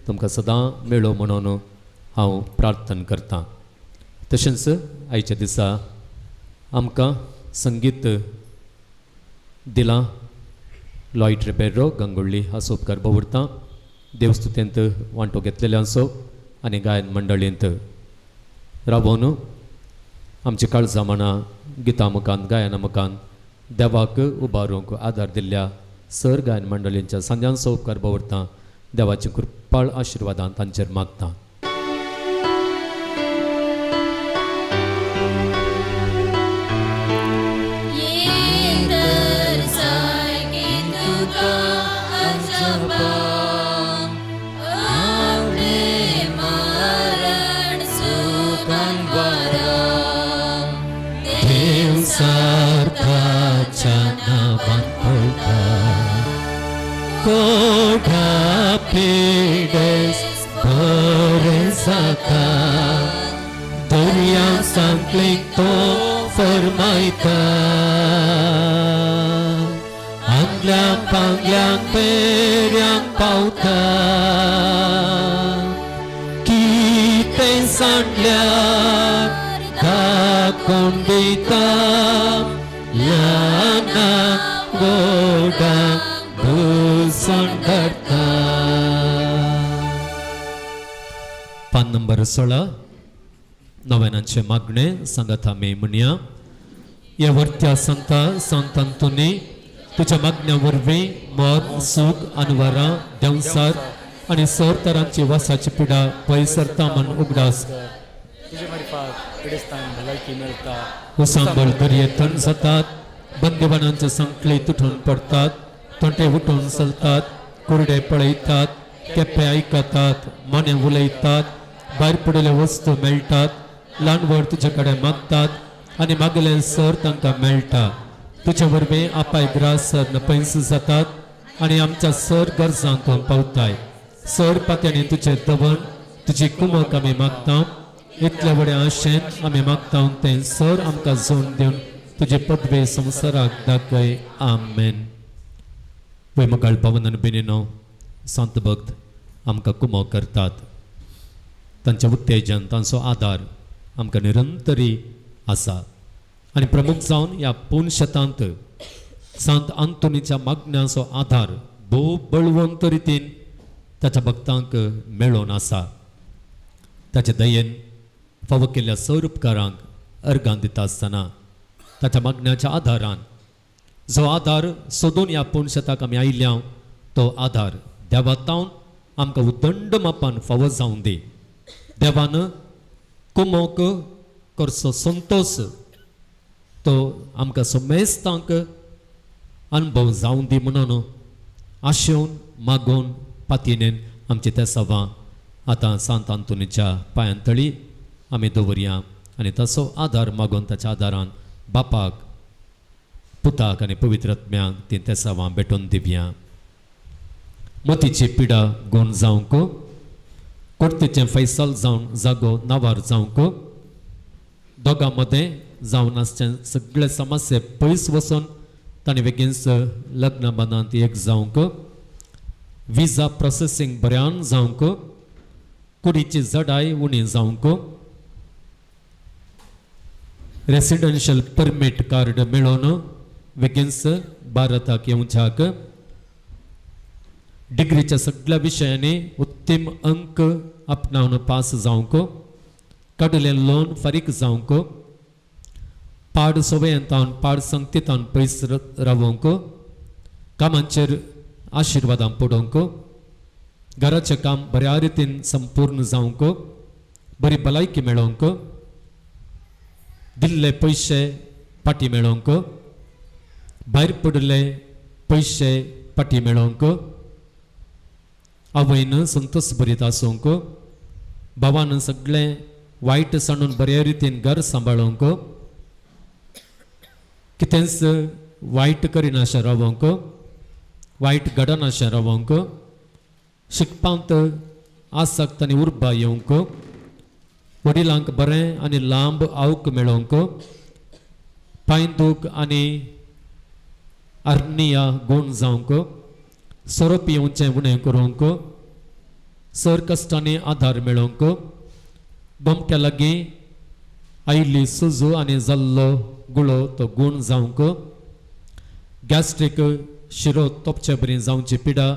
तुमकां सदां मेळो म्हणून हांव प्रार्थना करतां. तशेंच आयच्या दिसा आमकां संगीत दिलां लॉयड रिबेरो गंगोळ्ळी हाचो उपकार दवरतां. देवस्तुतेंत वांटो घेतलेल्यांचो आनी गायन मंडळींत राबोवन आमची काळजां म्हणा गितां मुखान गायना मुखान देवाक उबारूंक आदार दिल्ल्या सर गायन मंडळींच्या सांध्यांचो उपकार दवरता. देवाची कृपाळ आशिर्वादान तांचेर मागता. कोठा पिडेस बरें जाता दर्या सांकळीक तो फरमायता आंगल्या पांगल्यांक पेऱ्यांक पावता कितें सांडल्यार दाखोवन दिता ल्हाना व्हडांक भुजण धरता. पान नंबर 16 नव्यानांचे मागणे सांगात आमी म्हणया. ह्या वरत्या संता संत अंतोनी तुज्या मागण्या वरवीं मर सूख अनवरां देंवसार आनी सर तरांची वासाची पिडा पयस सरता म्हण उगडास. तुजे मार्फत पिडेस्तांक भलायकी मेळटा. उसांबळ दर्ये थंड जातात, बंदिवानांचे संकले तुटून पडतात, तोंटे उठून चलतात, कुरडे पळयतात, केप्पे आयकतात, मोने उलयतात, भायर पडिल्ले वस्तू मेळटात, ल्हान व्हड तुजे कडेन मागतात आनी मागले सर तांकां मेळटा. तुजे वरवीं आपाय ग्रास पयस जातात आनी आमच्या सर गरजांक पावताय. सर पात्यांनी तुजें दवण तुजी कुमक आमी मागता. इतले व्हडे आशेन आमी मागता तें सर आमकां जोड दिवन तुजे पदवे संवसाराक दाखय. आमेन. वय मुखाळ पवन आनी बेनिनो संत भक्त आमकां कुमक करतात. तांचें उत्तेजन तांचो आदार आमकां निरंतरी आसा. आनी प्रमुख जावन ह्या पूर्ण शेतांत संत आंतोनीच्या मागण्यांचो आदार भोव बळवंत रितीन ताच्या भक्तांक मेळोवन आसा. ताच्या दयेन फावो केल्ल्या सर उपकारांक अर्गां दिता आसतना ताच्या मागण्याच्या आदारान जो आदार सोदून ह्या पूर्ण शेताक आमी आयिल्ल्या तो आदार देवातावन आमकां उदंड मापान फावो जावन दी. देवान कुमोक करचो संतोश तो आमकां समेस्तांक अनुभव जावन दी म्हणून आशेवन मागोवन पातयेन आमची त्या सभां आतां सांत आंतोनीच्या पांयां तळी आमी दवरया आनी ताचो आदार मागोवन ताच्या आदारान बापाक पुताक आनी पवित्र आत्म्याक ती तेसावां भेटोवन दिवया. मतीची पिडा गुण जावंक, कोर्तेचें फैसल जावन जागो नावार जावंक, दोगां मदें जावन आसचें सगळे समस्ये पयस वचून ताणें बेगीनच लग्न बांदांत एक जावंक, विजा प्रोसेसींग बऱ्यान जावंक, कुडीची जडाय उणी जावंक, रेसिडेन्शियल परमीट कार्ड मेळोवन बेगीनच भारताक येवच्याक, डिग्रीच्या सगळ्या विशयांनी उत्तम अंक आपणावन पास जावंक, काडिल्लें लोन फारीक जावंक, पाड सवयेंतावन पाड संगतीतावन पयस रावोवंक, कामांचेर आशिर्वादां पडोवंक, घराचें काम बऱ्या रितीन संपूर्ण जावंक, बरी भलायकी मेळोवंक, दिल्ले पयशे फाटीं मेळोवंक, भायर पडिल्ले पयशे फाटीं मेळोवंक, आवयन संतोष भरीत आसूंक, भावान सगळें वायट सांडून बऱ्या रितीन घर सांबाळूंक, कितेंच वायट करिनाशें रावोंक, वायट घडनाशें रावोंक, शिकपांत आसक्त आनी उर्बा येवंक, वडिलांक बरें आनी लांब आवक मेळोवंक, पांय दूख आनी अर्निया गूण जावंक, सोरो पिवचें उणें करूंक, सर कश्टांनी आदार मेळोवंक, गोमट्या लागीं आयिल्ली सुजू आनी जाल्लो गुळो तो गूण जावंक, गॅस्ट्रीक शिरो तोपचे बरी जावची पिडा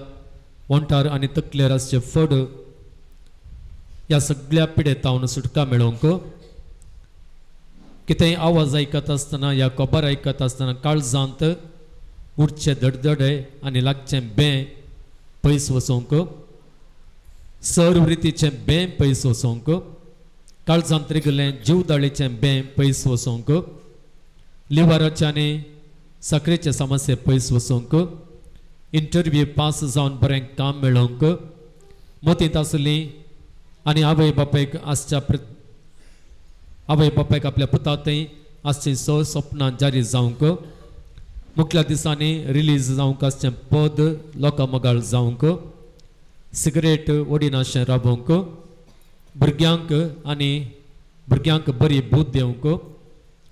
ओंठार आनी तकलेर आसचे फड ह्या सगळ्या पिडेतावन सुटका मेळोवंक, कितेंय आवाज आयकत आसतना या खबर आयकत आसतना काळजांत उठचे धडधडे आनी लागचें बें पयस वचोवंक, सर्व रितीचें बें पयस वचोवंक, काळजांत रिगलें जीवदाळीचें बें पयस वचोवंक, लिवराचे आनी साकरेचे समस्ये पयस वचोवंक, इंटरव्यू पास जावन बरें काम मेळोवंक, मतींत आसली आनी आवय बापायक आसच्या आवय बापायक आपल्या पुतातय आसची स सपनां जारी जावंक, मुखल्या दिसांनी रिलीज जावंक आसचें पद लोकां मोगाळ जावंक, सिगरेट ओडिनाशें राबोवंक, भुरग्यांक आनी भुरग्यांक बरी बूद दिवंक,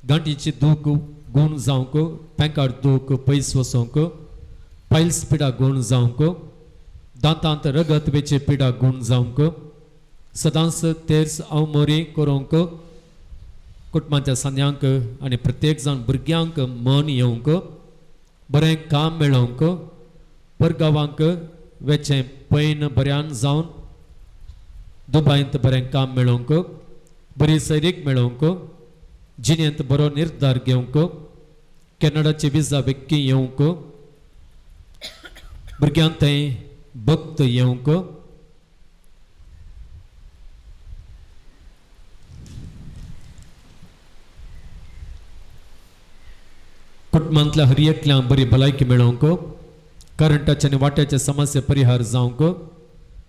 गांठीची दूख गूण जावंक, पेंकार दूख पयस वचोवंक, पायल्स पिडा गूण जावंक, दांतांत रगत वेची पिडा गूण जावंक, सदांच तेर्स अवमोरी करूंक, कुटुंबाच्या सांद्यांक आनी प्रत्येक जाण भुरग्यांक मन येवंक, बरें काम मेळोवंक, परगांवांक वेचें पैन बऱ्यान जावन दुबायंत बरें काम मेळोवंक, बरी सैरीक मेळोवंक, जिणेंत बरो निर्धार घेवंक, कॅनडाची विजा बेगीन येवंक, भुरग्यांक थंय भक्त येवंक, कुटुंबांतल्या हर एकल्यांक बरी भलायकी मेळोवंक, करंटाचे आनी वाट्याचे समस्ये परिहार जावंक,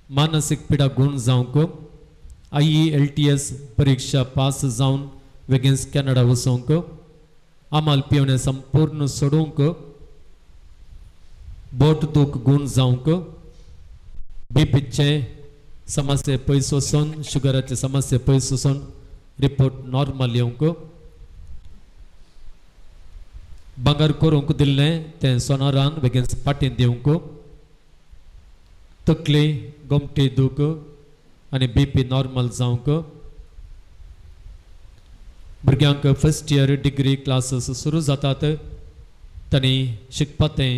मानसीक पिडा गूण जावंक, IELTS परिक्षा पास जावन वेगींच कॅनडा वचोवंक, आमाल पिवणें संपूर्ण सोडोवंक, बोट दूख गूण जावंक, बीपीचे समस्ये पयस वचून, शुगराचे समस्ये पयस वचून रिपोर्ट नॉर्मल येवंक, भांगर करूंक दिल्लें तें सोनारान बेगीन पाटीन दिवंक, तकली गोमटी दूख आनी बीपी नॉर्मल जावंक, भुरग्यांक फर्स्ट इयर डिग्री क्लासीस सुरू जातात तांणी शिकपा तें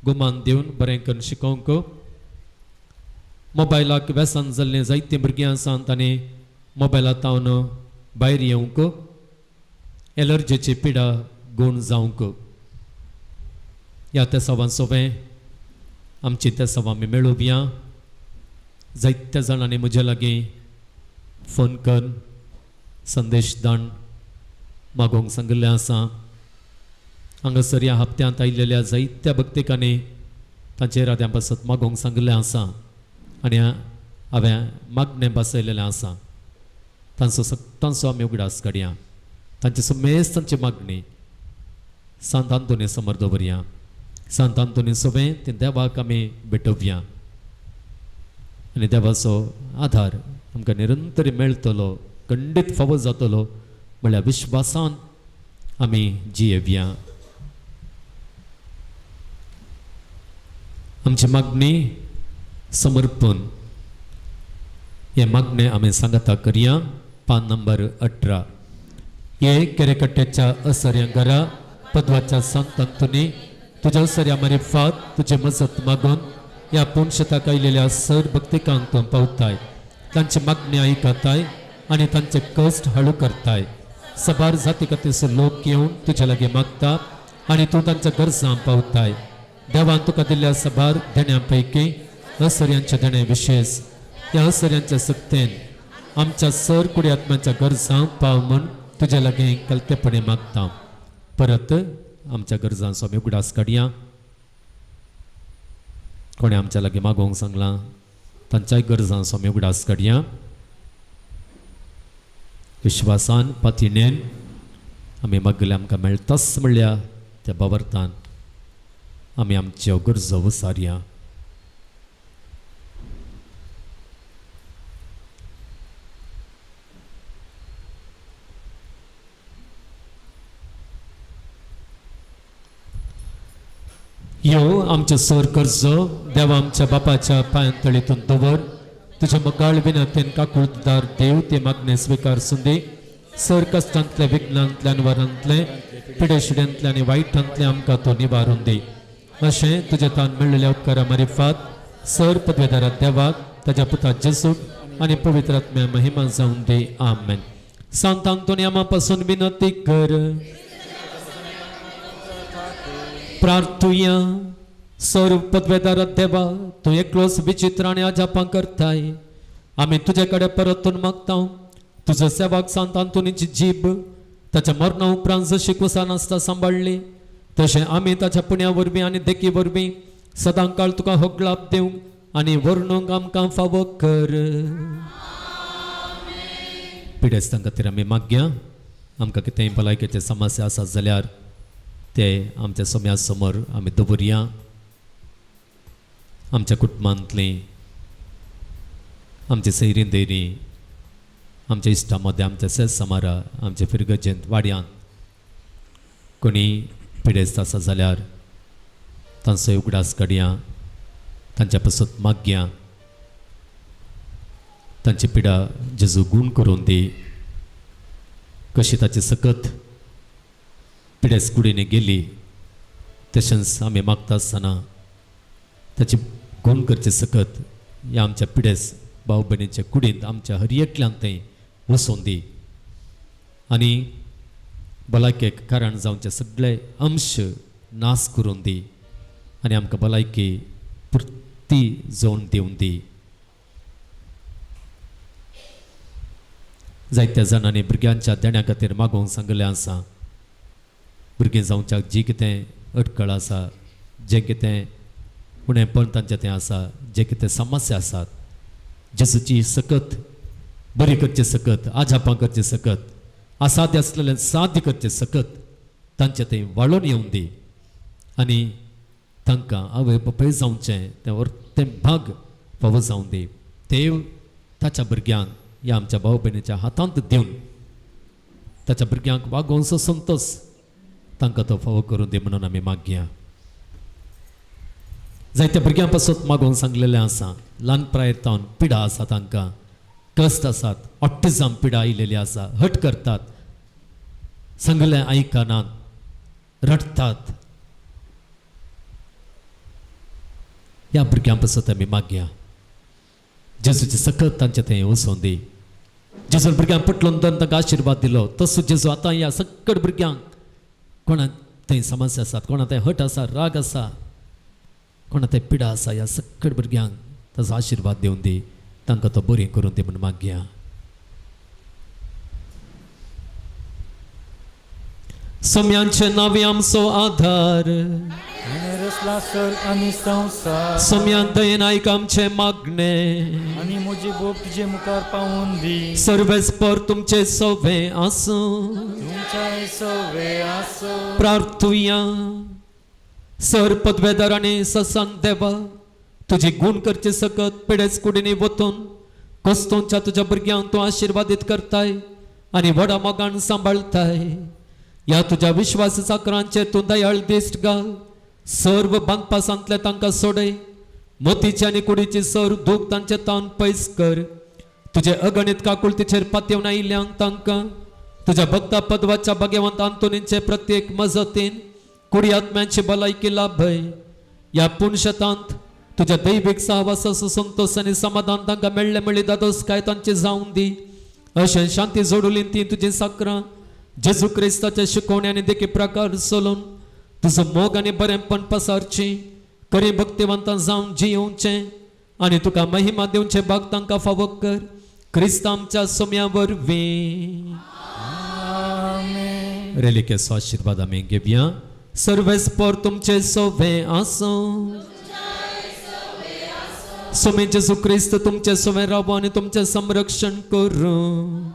गुमान दिवन बरें करून शिकोवंक, मोबायलाक व्यसन जाल्लीं जायतीं भुरगीं आसात तांणी मोबायला तावन भायर येवंक, एलर्जीची पिडा गूण जावंक. ह्या तेसावान सोंपें आमची तेसावां आमी मेळोवया. जायत्या जाणांनी म्हज्या लागीं फोन कर संदेश दान मागोवंक सांगिल्लें आसा. हांगासर ह्या हप्त्यांत आयिल्ल्या जायत्या भक्तिकांनी तांचे इराद्यां पासत मागोवंक सांगिल्लें आसा आनी हांवें मागणें बसयलेलें आसा. तांचो तांचो आमी उगडास काडया, तांची समेस्त तांची मागणी सांत आंतोनी समोर दवरया. सांत आंतोनी सोबें ते देवाक आमी भेटोवया आनी देवाचो आधार आमकां निरंतर मेळटलो, खंडीत फावो जातलो म्हळ्यार विश्वासान आमी जियेवया. आमची मागणी समर्पण हे मागणें आमी सांगता करया. पान नंबर 18. हे केरेकट्ट्याच्या असऱ्या घरा पदवाच्या सांत आंतोनी तुज्या असऱ्या मारिफात तुजे मजत मागून ह्या पुणशताक आयिल्ल्या सर भक्तिकांक तूं पावताय, तांची मागणी आयकताय आनी तांचे कश्ट हळू करताय. सबार जाती खातीर लोक येवन तुज्या लागीं मागता आनी तूं तांच्या गरजां पावताय. देवान तुका दिल्ल्या सबार देण्यां पैकी असऱ्यांचे देणें विशेष ह्या असऱ्यांच्या सक्तेन आमच्या सर कुडी आत्म्यांच्या गरजां पाव म्हूण तुज्या लागीं कलतेपणे मागता. परत आमच्या गरजांचो आमी उगडास काडया. कोणें आमच्या लागीं मागोवंक सांगलां तांच्याय गरजांचो आमी उगडास काडया. विश्वासान पातिणेन आमी मागले आमकां मेळटाच म्हणल्या त्या बाबरतान आमी आमच्यो गरजो वसारया. यो आमचें सर कर्जो देवा आमच्या बापाच्या पांयांतळीतून दवर. तुज्या मगाळ विनंतीन काकुळदार देव ते मागणे स्विकार सुंदी. सर कश्टांतले विघ्नांतले अनवरांतले पिडेशिड्यांतले आनी वायटांतले आमकां तो निवारून दी. अशें तुज्या तान मेळिल्ल्या उपकारा मारिफात सर पदवेदारा देवाक ताच्या पुता जेसूक आनी पवित्र आत्म्या महिमा जावन दी. आमेन. सांत आंतोनी आमा पासून विनंती कर. प्रार्थुया. सर पदवेदारा देवा, तूं एकलोच विचित्र आनी अजापां करताय. आमी तुजे कडेन परतून मागता, तुजो सेवाक सांत आंतोनीची जीब ताच्या मरणा उपरांत जशी कुसां नासता सांबाळ्ळी, तशें आमी ताच्या पुण्या वरवीं आनी देखी वरवीं सदां काळ तुका होगलाप दिवंक आनी वर्णूंक आमकां फावो कर. पिडेस्तां खातीर आमी मागया. आमकां कितेंय भलायकेचे समस्या आसात जाल्यार ते आमच्या सोम्या समोर आमी दवरया. आमच्या कुटुंबांतलीं, आमच्या सैरीं दैरीं, आमच्या इश्टा मदें, आमच्या सेस समारा, आमच्या फिरगजेंत, वाड्यांत कोणी पिडेस्त आसा जाल्यार तांचो उगडास काडया, तांच्या पासत मागया. तांची पिडा जेजू गूण करून दी. कशी ताची सकत पिडेस कुडीने गेली, तशेंच आमी मागता आसतना ताची गूण करची सकत ह्या आमच्या पिडेस भाव भयणीच्या कुडींत, आमच्या हर एकल्यान थंय वचोन दी आनी भलायकेक कारण जावचे सगळे अंश नाश करून दी आनी आमकां भलायकी पुर्ती जोवन दिवन दी. जायत्या जाणांनी भुरग्यांच्या देण्या खातीर मागोवंक सांगिल्लें आसा. भुरगीं जावच्याक जी कितें अटकळ आसा, जें कितें उणेपण तांचें तें आसा, जे कितें समस्या आसात, जेजूची सकत बरी करचें सकत, आजापां करचें सकत, असाध्य आसलेलें साध्य करचें सकत तांचें थंय वाळोवन येवन दी आनी तांकां आवय बापूय जावचें तें तें भाग फावो जावन दी. देव ताच्या भुरग्यांक ह्या आमच्या भाव भयणीच्या हातांत दिवन ताच्या भुरग्यांक वागोवचो संतोश तांकां तो फावो करून दी म्हणून आमी मागया. जायत्या भुरग्यां पासत मागोवंक सांगलेलें आसा. ल्हान प्रायेर तावन पिडा आसा, तांकां कश्ट आसात, ऑटिजम पिडा आयिल्ली आसा, हट करतात, सांगलें आयकनात, रडटात. ह्या भुरग्यां पासत आमी मागया. जेजूचे सकत तांचे थंय वचोन दी. जेजून भुरग्यांक पटलोन तांकां आशिर्वाद दिलो, तसो जेजू आतां ह्या सकट भुरग्यांक कोणा थंय समस्या आसात, कोणा थंय हट आसा, राग आसा, कोणा थंय पिडा आसा, ह्या सकट भुरग्यांक ताचो आशिर्वाद दिवन दी, तांकां तो बरी करून दी म्हूण मागया. सोम्यांचे नांवे आमचो आधार, रचला सर आनी संवसार, सोम्यान दयेन आयक आमचें मागणें, आनी म्हजी बोब तुजे मुखार पावून दी. सर्वेस्पर तुमचे सोवे आसूं. तुमच्या सवे आसो. प्रार्थुया. सर पदवेदार आनी ससान देवा, तुजी गूण करचे सकत पिडेच कुडीनी वतून कोस्तोंच्या तुज्या भुरग्यांक तूं आशिर्वादीत करताय आनी व्हडा मोगान सांबाळताय. ह्या तुज्या विश्वास चाकरांचेर तूं दयाळ दिश्ट घाल. सर्व बांदपासांतले तांकां सोडय. मोतीची आनी कुडीची सर दूख तांचे तावन पयस कर. तुजे अगणीत काकुळतीचेर पातयेवन आयिल्ल्यांक तांकां तुज्या भक्ता पदवाच्या भाग्यवंत आंतोनीचे प्रत्येक मजतीन कुडी आत्म्यांची भलायकी लाभय. ह्या पुणशतांत तुज्या दैवीक सहवासाचो संतोश आनी समाधान तांकां मेळ्ळें म्हळ्ळी दादोस काय तांची जावन दी. अशें शांती जोडुली ती तुजी साकरां जेजू क्रिस्ताच्या शिकवणी आनी देखी प्रकार चलोवन तुजो मोग आनी बरेंपण पसारची खरी भक्तिवंतां जावन जियोवचें आनी तुका महिमा दिवचें भाग तांकां फावो कर. क्रिस्त आमच्या सोम्या वरवीं. रेलिकेचो आशिर्वाद आमी घेवया. सर्वेस्पर तुमचे सोवे आसूं. सोमे जेजू क्रिस्त तुमचे सोवे रावो आनी तुमचें संरक्षण करूं.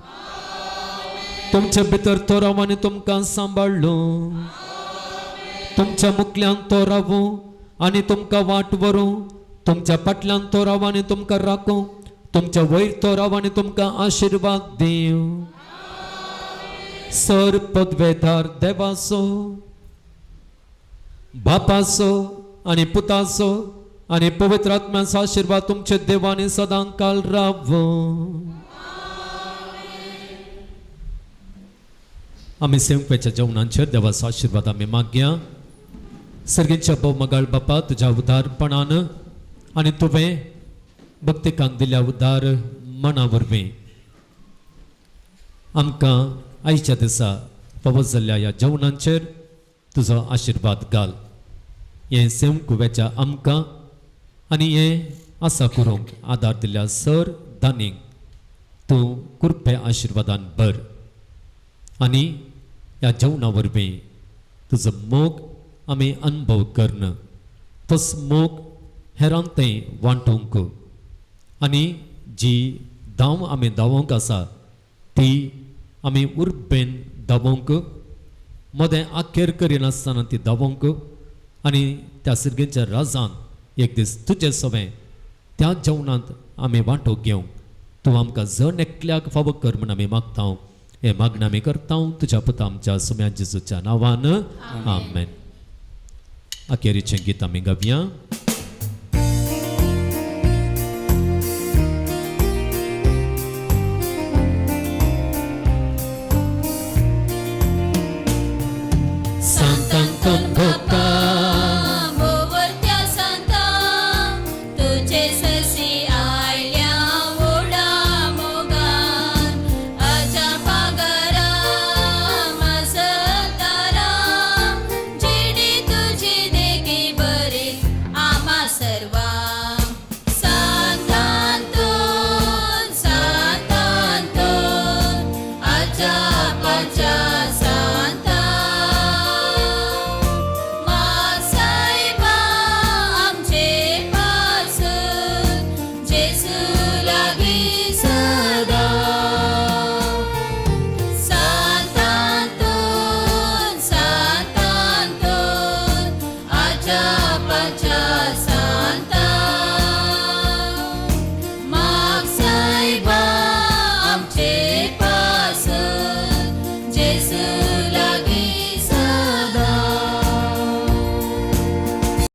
तुमचे भितर तो रावो आनी तुमकां सांबाळ्ळू. तुमच्या मुखल्यान तो रावूं आनी तुमकां वाट व्हरूं. तुमच्या फाटल्यान तो रावो आनी तुमकां राखूं. तुमच्या वयर तो रावो आनी तुमकां आशिर्वाद दिवं. सर पदवेदार देवाचो, बापाचो आनी पुताचो आनी पवित्र आत्म्याचो आशिर्वाद तुमचे देवानी सदां काल रावूं. आमी सेवपेच्या जेवणांचेर देवाचो आशिर्वाद आमी मागया. सर्गीच्या भोव मगाळ बापा, तुज्या उदारपणान आनी तुवें भक्तिकांक दिल्या उदार मना वरवीं आमकां आयच्या दिसा फावो जाल्ल्या ह्या जेवणाचेर तुजो आशिर्वाद घाल. हें सेम कुव्याच्या आमकां आनी हें आसा करूंक आदार दिल्या सर दानीक तूं कृपे आशिर्वादान भर आनी ह्या जेवणा वरवीं तुजो मोग आमी अनुभव करन तोच मोग हेरांक थंय वांटूंक आनी जी धांव आमी धांवोंक आसा ती आमी उर्बेन धांवोंक मदें आखेर करिनासतना ती धांवोंक आनी त्या सिरगेंच्या राजान एक दीस तुजे सवें त्या जेवणांत आमी वांटो घेवंक तूं आमकां जण एकल्याक फावो कर म्हूण आमी मागता. हें मागणें आमी करता तुज्या पुता आमच्या सुम्या जेजूच्या नांवान, आमेन. अखेरीचें गीत आमी गावया.